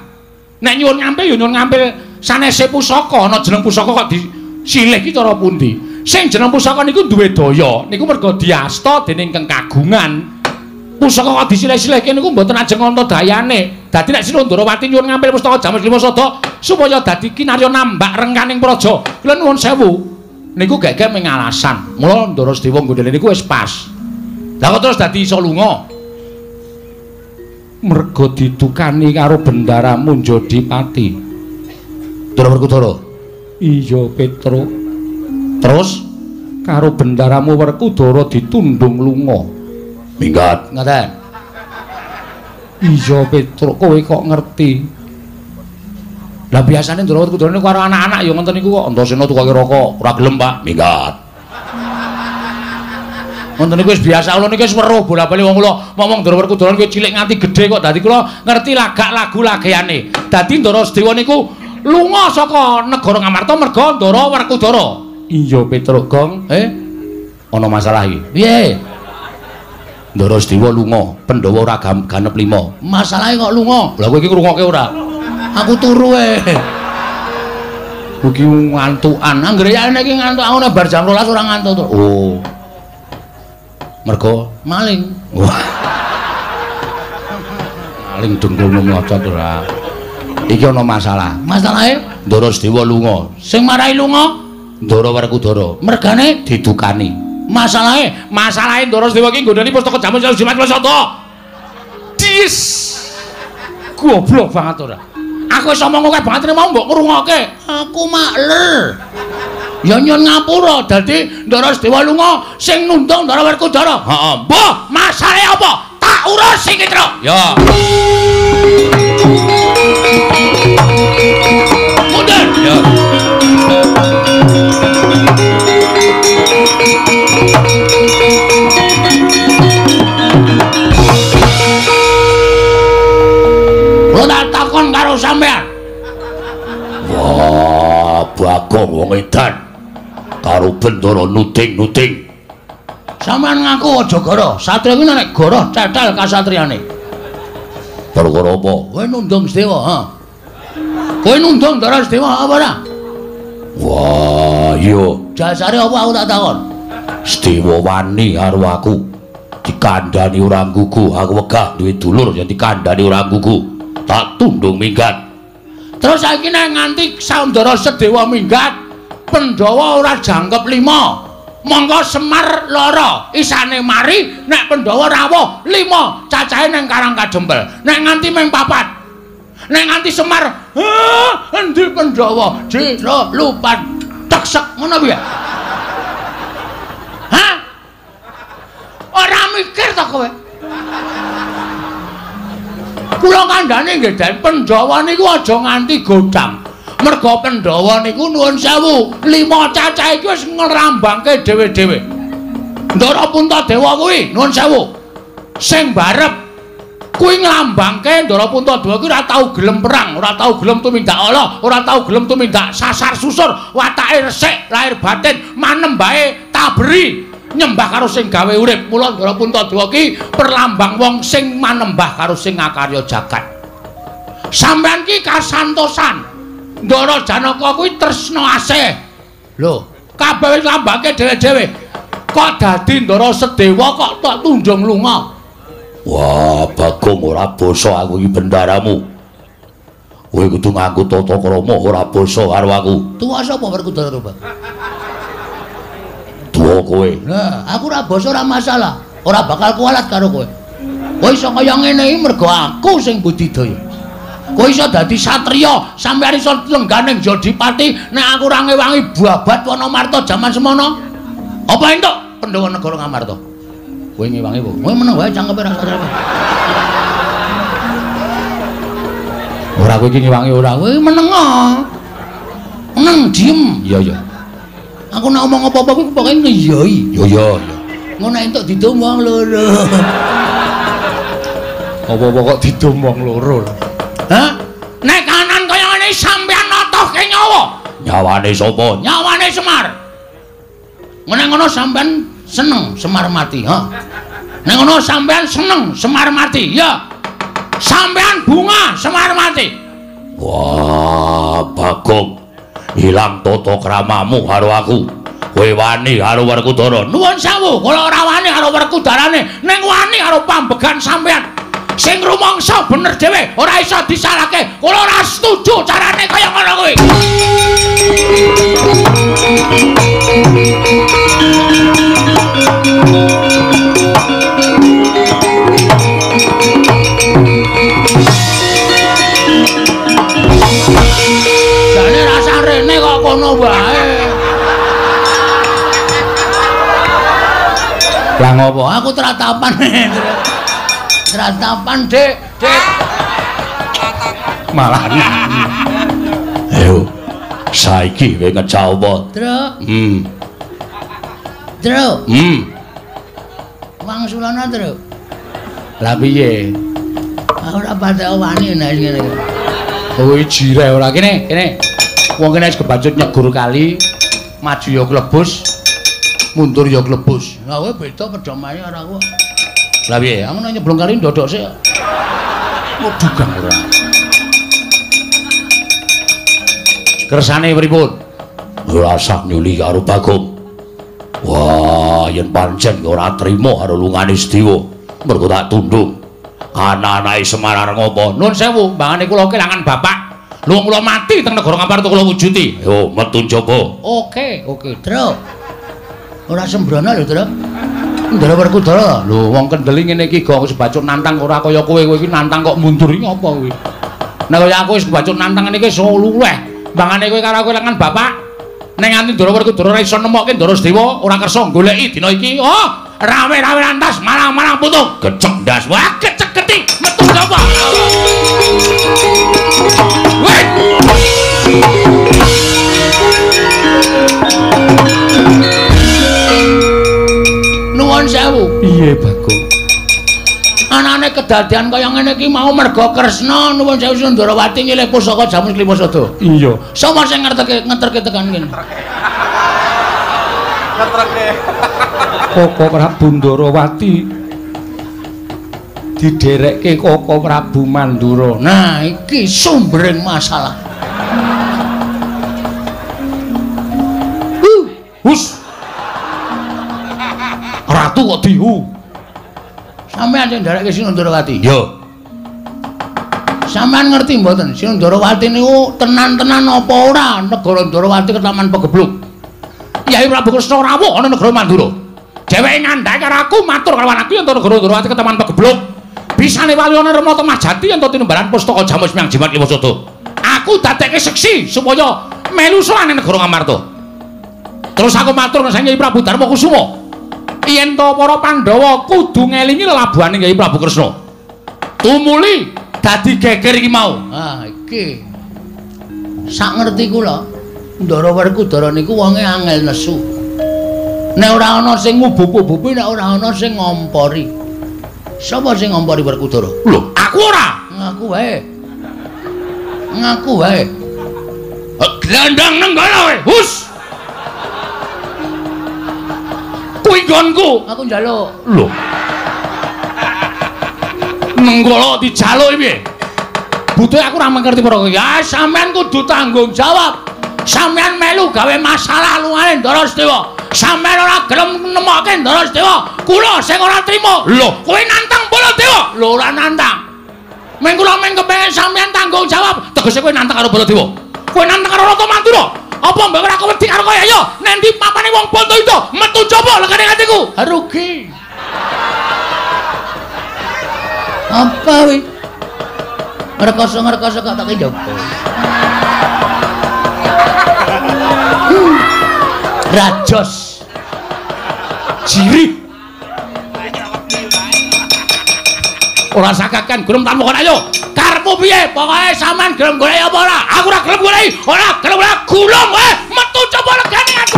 Nek nyuwun ngampil ya nyuwun ngampil sanese pusaka. Ana jeneng pusaka kok disilih ki cara pundi? Sing jeneng pusaka niku duwe daya. Niku merga diasta dening kang kagungan. Pusaka kok disilih-silihke niku mboten ajeng ana dayane. Dadi nek Sinuwun Ndarawati nyuwun ngampil pustaka Jamus lima sada supaya dadi kinarya nambak rengkaning praja. Kula nuwun sewu. Niku gek-gek mung alasan. Mula Ndara Sedewa nggondheli niku wis pas. Lah kok terus dadi iso lunga? Merga didukani karo Bendara Munjadipati. Ndara Werkudara. Iya, Petruk. Terus karo Bendaramu Werkudara ditundung lunga. Minggat. Ngaten. Iya Petruk, kowe kok ngerti? Lah biasane Ndara Werkudara niku karo anak-anak ya ngoten niku kok. Antasena tukoke rokok, ora gelem, Pak. Minggat. Ngoten niku wis biasa, kula niki wis weruh bola-bali wong kula ngomong Ndara Werkudara niku cilik nganti gedhe kok dadi kula ngerti lagak lagu lageane. Dadi Ndara Sedewa niku lunga saka negara Ngamarta merga Ndara Werkudara. Iya Petruk, Gong. Ana masalah iki. Piye? Ndara Sedewa lunga, Pandhawa ora ganep 5. Masalahe kok lunga? Lah kowe iki ngrungokke ora? Aku turu e. Iki ngantukan. Anggere yane iki ngantuk aku nek bar jam 12 ora ngantuk to. Oh. Mergo maling. Wah. Maling dengkulmu mlocot ora. Iki ana masalah. Masalahe Ndara Sedewa lunga. Sing marai lunga Ndara Werkudara. Mergane didukani. Masalahe, masalahe Ndara Sedewa iki nggodhani pustaka jamu Jimat Sata. Dis. Goblok banget ora. Aku wis omong akeh banget mau mbok ngrungokke. Aku makler. Ya nyun ngapura dadi Ndara Sedewa lunga sing nundung Ndara Werkudara. Heeh. Mbah, masalahe apa? Tak urus iki, Truk. Ya. Mundur. Ya. Kula tak takon karo sampean. Wah, Bagong wong edan karo Bendara nuding-nuding. Sampean ngaku aja goro. Satria kuwi nek goro cetel kasatriane. Perkara apa? Kowe nundung Sedewa, ha? Kowe nundung Ndara Sedewa apa ora? Wah, iya. Jasare apa aku tak takon? Sedewa wani karo aku. Dikandhani ora nggugu, aku wegah duwe dulur yen dikandhani ora nggugu. Tak tundung minggat. Terus saiki nek nganti Ndara Sedewa minggat, Pandhawa ora jangkep 5. Monggo Semar lara, isane mari nek Pandhawa rawuh 5 cacahe nang Karang Kadempel. Nek nganti mung 4. Nek nganti Semar, endi Pandhawa? Jero lupat teksek ngono piye? Hah? Ora mikir ta kowe? Kula kandhane nggih Den, Pandhawa niku aja nganti godhang. Merga Pandhawa niku nuwun sewu, 5 cacah iki wis ngrambangke dhewe-dhewe. Ndara Puntadewa kuwi nuwun sewu. Sing barep kuwi nglambangke Ndara Puntadewa kuwi ora tau gelem perang, ora tau gelem tumindak ala, ora tau gelem tumindak sasar susur, watake resik, lahir batin, manembahe taberi, nyembah karo sing gawe urip. Mula Ndara Puntadewa ki perlambang wong sing manembah karo sing ngakarya jagat. Sampeyan ki kasantosan. Ndara Janaka kuwi tresna asih. Lho, kabeh wis lambangke dhewe-dhewe. Kok dadi Ndara Sedewa kok tok tunjung lunga? Wah, Bagong ora basa aku iki bendaramu. Kowe kudu nganggo tata krama ora basa karo aku. Tuwa sapa Werkudara to, Bang? Tuwa kowe. Lah, aku ora basa ora masalah. Ora bakal kualat karo kowe. Kowe iso kaya ngene iki mergo aku sing budidaya. Kowe iso dadi satriya, sampeyan iso lengganing Jodipati nek aku ora ngewangi babat Wanamarta jaman semono. Apa entuk Pandhawa negara Ngamarta? Kowe ngewangi apa? Kowe meneng wae cangkeme ra sadar. Ora kowe iki ngewangi ora. Kowe meneng. Meneng diem. Iya iya. Aku nek omong apa-apa kuwi pokoke ngeyoi. Iya iya iya. Ngono entuk didum wong loro. Apa-apa kok didum wong loro. Hah? Nek kanan kaya ngene sampeyan notohke nyawa. Nyawane sapa? Nyawane Semar. Nek ngono sampeyan seneng Semar mati, ha? Nek ngono sampeyan seneng Semar mati, ya. Sampeyan bunga Semar mati. Wah, Bagong. Ilang tata kramamu karo aku. Kowe wani karo Werkudara. Nuwun sewu, kula ora wani karo Werkudarane, ning wani karo pambegan sampeyan. Sing rumangsa bener dhewe, ora iso disalahke. Kula ora setuju carane kaya ngono kuwi. Jane rasa rene kok kono wae. Lah ngopo? Aku tratapan. Tratapan, Dik. Malah nyanyi. Ayo, saiki kowe ngejawab. Truk. Truk. Wangsulana, Truk. Lah piye? Aku ora patek wani nek ngene iki. Kowe jireh ora kene, kene. Wong kene wis kebacut nyegur kali, maju ya klebus, mundur ya klebus. Lah kowe beda pedomane karo aku. Lah piye? Aku nek nyeblung kali ndodok sik. Mudugang ora. Kersane pripun? Ora usah nyuli karo Bagong. Wah, yen pancen ora trima karo lungane Sedewa, mergo tak tundung. Anak-anake Semar arep ngopo? Nun sewu, mbangane kula kelangan bapak. Lho kula mati teng negara Ngamarta kula wujuti. Yo metu njaba. Oke, oke, Truk. Ora sembrono lho, Truk. Ndara Werkudara. Lho wong kendeli ngene iki gong wis bacut nantang ora kaya kowe, kowe iki nantang kok mundur iki apa kowe? Nek kaya aku wis bacut nantang ngene iki wis luweh. Mbangane kowe karo aku kelangan bapak. Ning nganti Ndara Werkudara ora iso nemokke Ndara Sedewa, ora kersa goleki dina iki. Oh, rame-rame lantas marang-marang putung. Gecek ndas. Wah, gecek geti metu sapa? Weh. Nuwun sewu. Piye, Bagong? Anane kedadian kaya ngene iki mau mergo Kresna nuwun sewu Sundarawati nyilih pusaka Jamus Klimasada. Iya. Sapa sing ngerteke ngeterke tekan kene? Ngeterke. Koko Prabu Ndarawati didherekke Koko Prabu Mandura. Nah, iki sumbering masalah. Hus. Ratu kok dihu. Sampeyan sing nderekke Sinundarawati? Iya. Sampeyan ngerti mboten Sinundarawati niku tenan-tenan apa ora negara Ndarawati ketaman pegebluk. Kyai Prabu Kresna rawuh ana negara Mandura. Dheweke ngandhake karo aku matur karo aku yen negara Ndarawati ketaman pegebluk. Bisane wali ana Rama Temah Jati yen tinumbaran pustaka Jamus Miang Jimat Limasada. Aku dadekke seksi supaya melu sowan ning negara Ngamarta. Terus aku matur nang Kyai Prabu Darma Kusuma. Yen to para Pandhawa kudu ngelingi lelabuhane Kyai Prabu Kresna. Tumuli dadi geger iki mau. Ah, iki. Sak ngerti kula, Ndara Werkudara niku wonge angel nesu. Nek ora ana sing ngubub-ububi, nek ora ana sing ngompori. Sapa sing ngompori Werkudara? Lho, aku ora. Ngaku wae. Ngaku wae. Glandang nenggala kowe. Hus. Kuwi nggonku. Aku njaluk. Lho. Nenggala dijaluk piye? Butuhe aku ora mengerti perkara. Ya sampean kudu tanggung jawab. Sampean melu gawe masalah lungane Ndara Sedewa. Sampean ora gelem nemokke Ndara Sedewa. Kula sing ora trima. Lho, kowe nantang Baladewa? Lho ora nantang. Meng kula meng kepengin sampean tanggung jawab. Tegese kowe nantang karo Baladewa. Kowe nantang karo Ratu Mandura. Apa mbok ora wedi karo kowe? Ayo, nendi papane wong Bantayuda metu coba legane atiku. Rugi. Apa wi? Ngrekoso-ngrekoso kok tak njaba. Rajos. Jirih. Ora sakakan gelem tamokon ayo. Karepmu piye? Pokoke sampean gelem golek apa ora? Aku ora gelem golek. Ora gelem ora gulung kowe. Metu coba legane aku.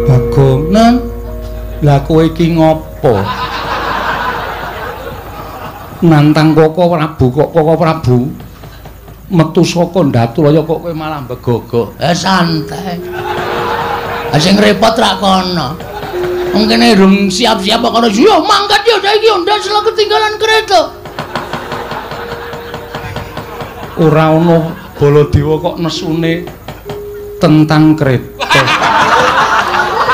Bagong, Nan. Lah kowe iki ngopo? Nantang Koko Prabu kok Koko Prabu metu saka Ndatulaya kok kowe malah begogok. Santai. Sing repot rak kono. Wong kene rung siap-siap kok kono. Yo mangkat yo saiki ndas lho ketinggalan kereta. Ora ono Baladewa kok nesune tentang kereta.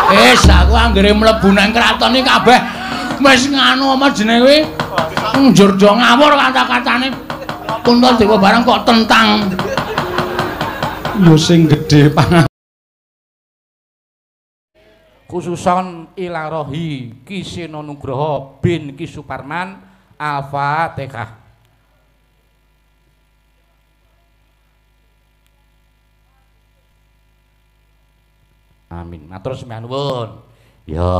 Wis aku anggere mlebu nang kraton iki kabeh wis nganu apa jenenge kuwi? Njur do ngawur kata-katane. Puntadewa barang kok tentang. Ya sing gedhe pangan. Khususon ilarohi Ki Seno Nugroho bin Ki Suparman. Al-Fatihah. Amin. Matur sembah nuwun. Ya.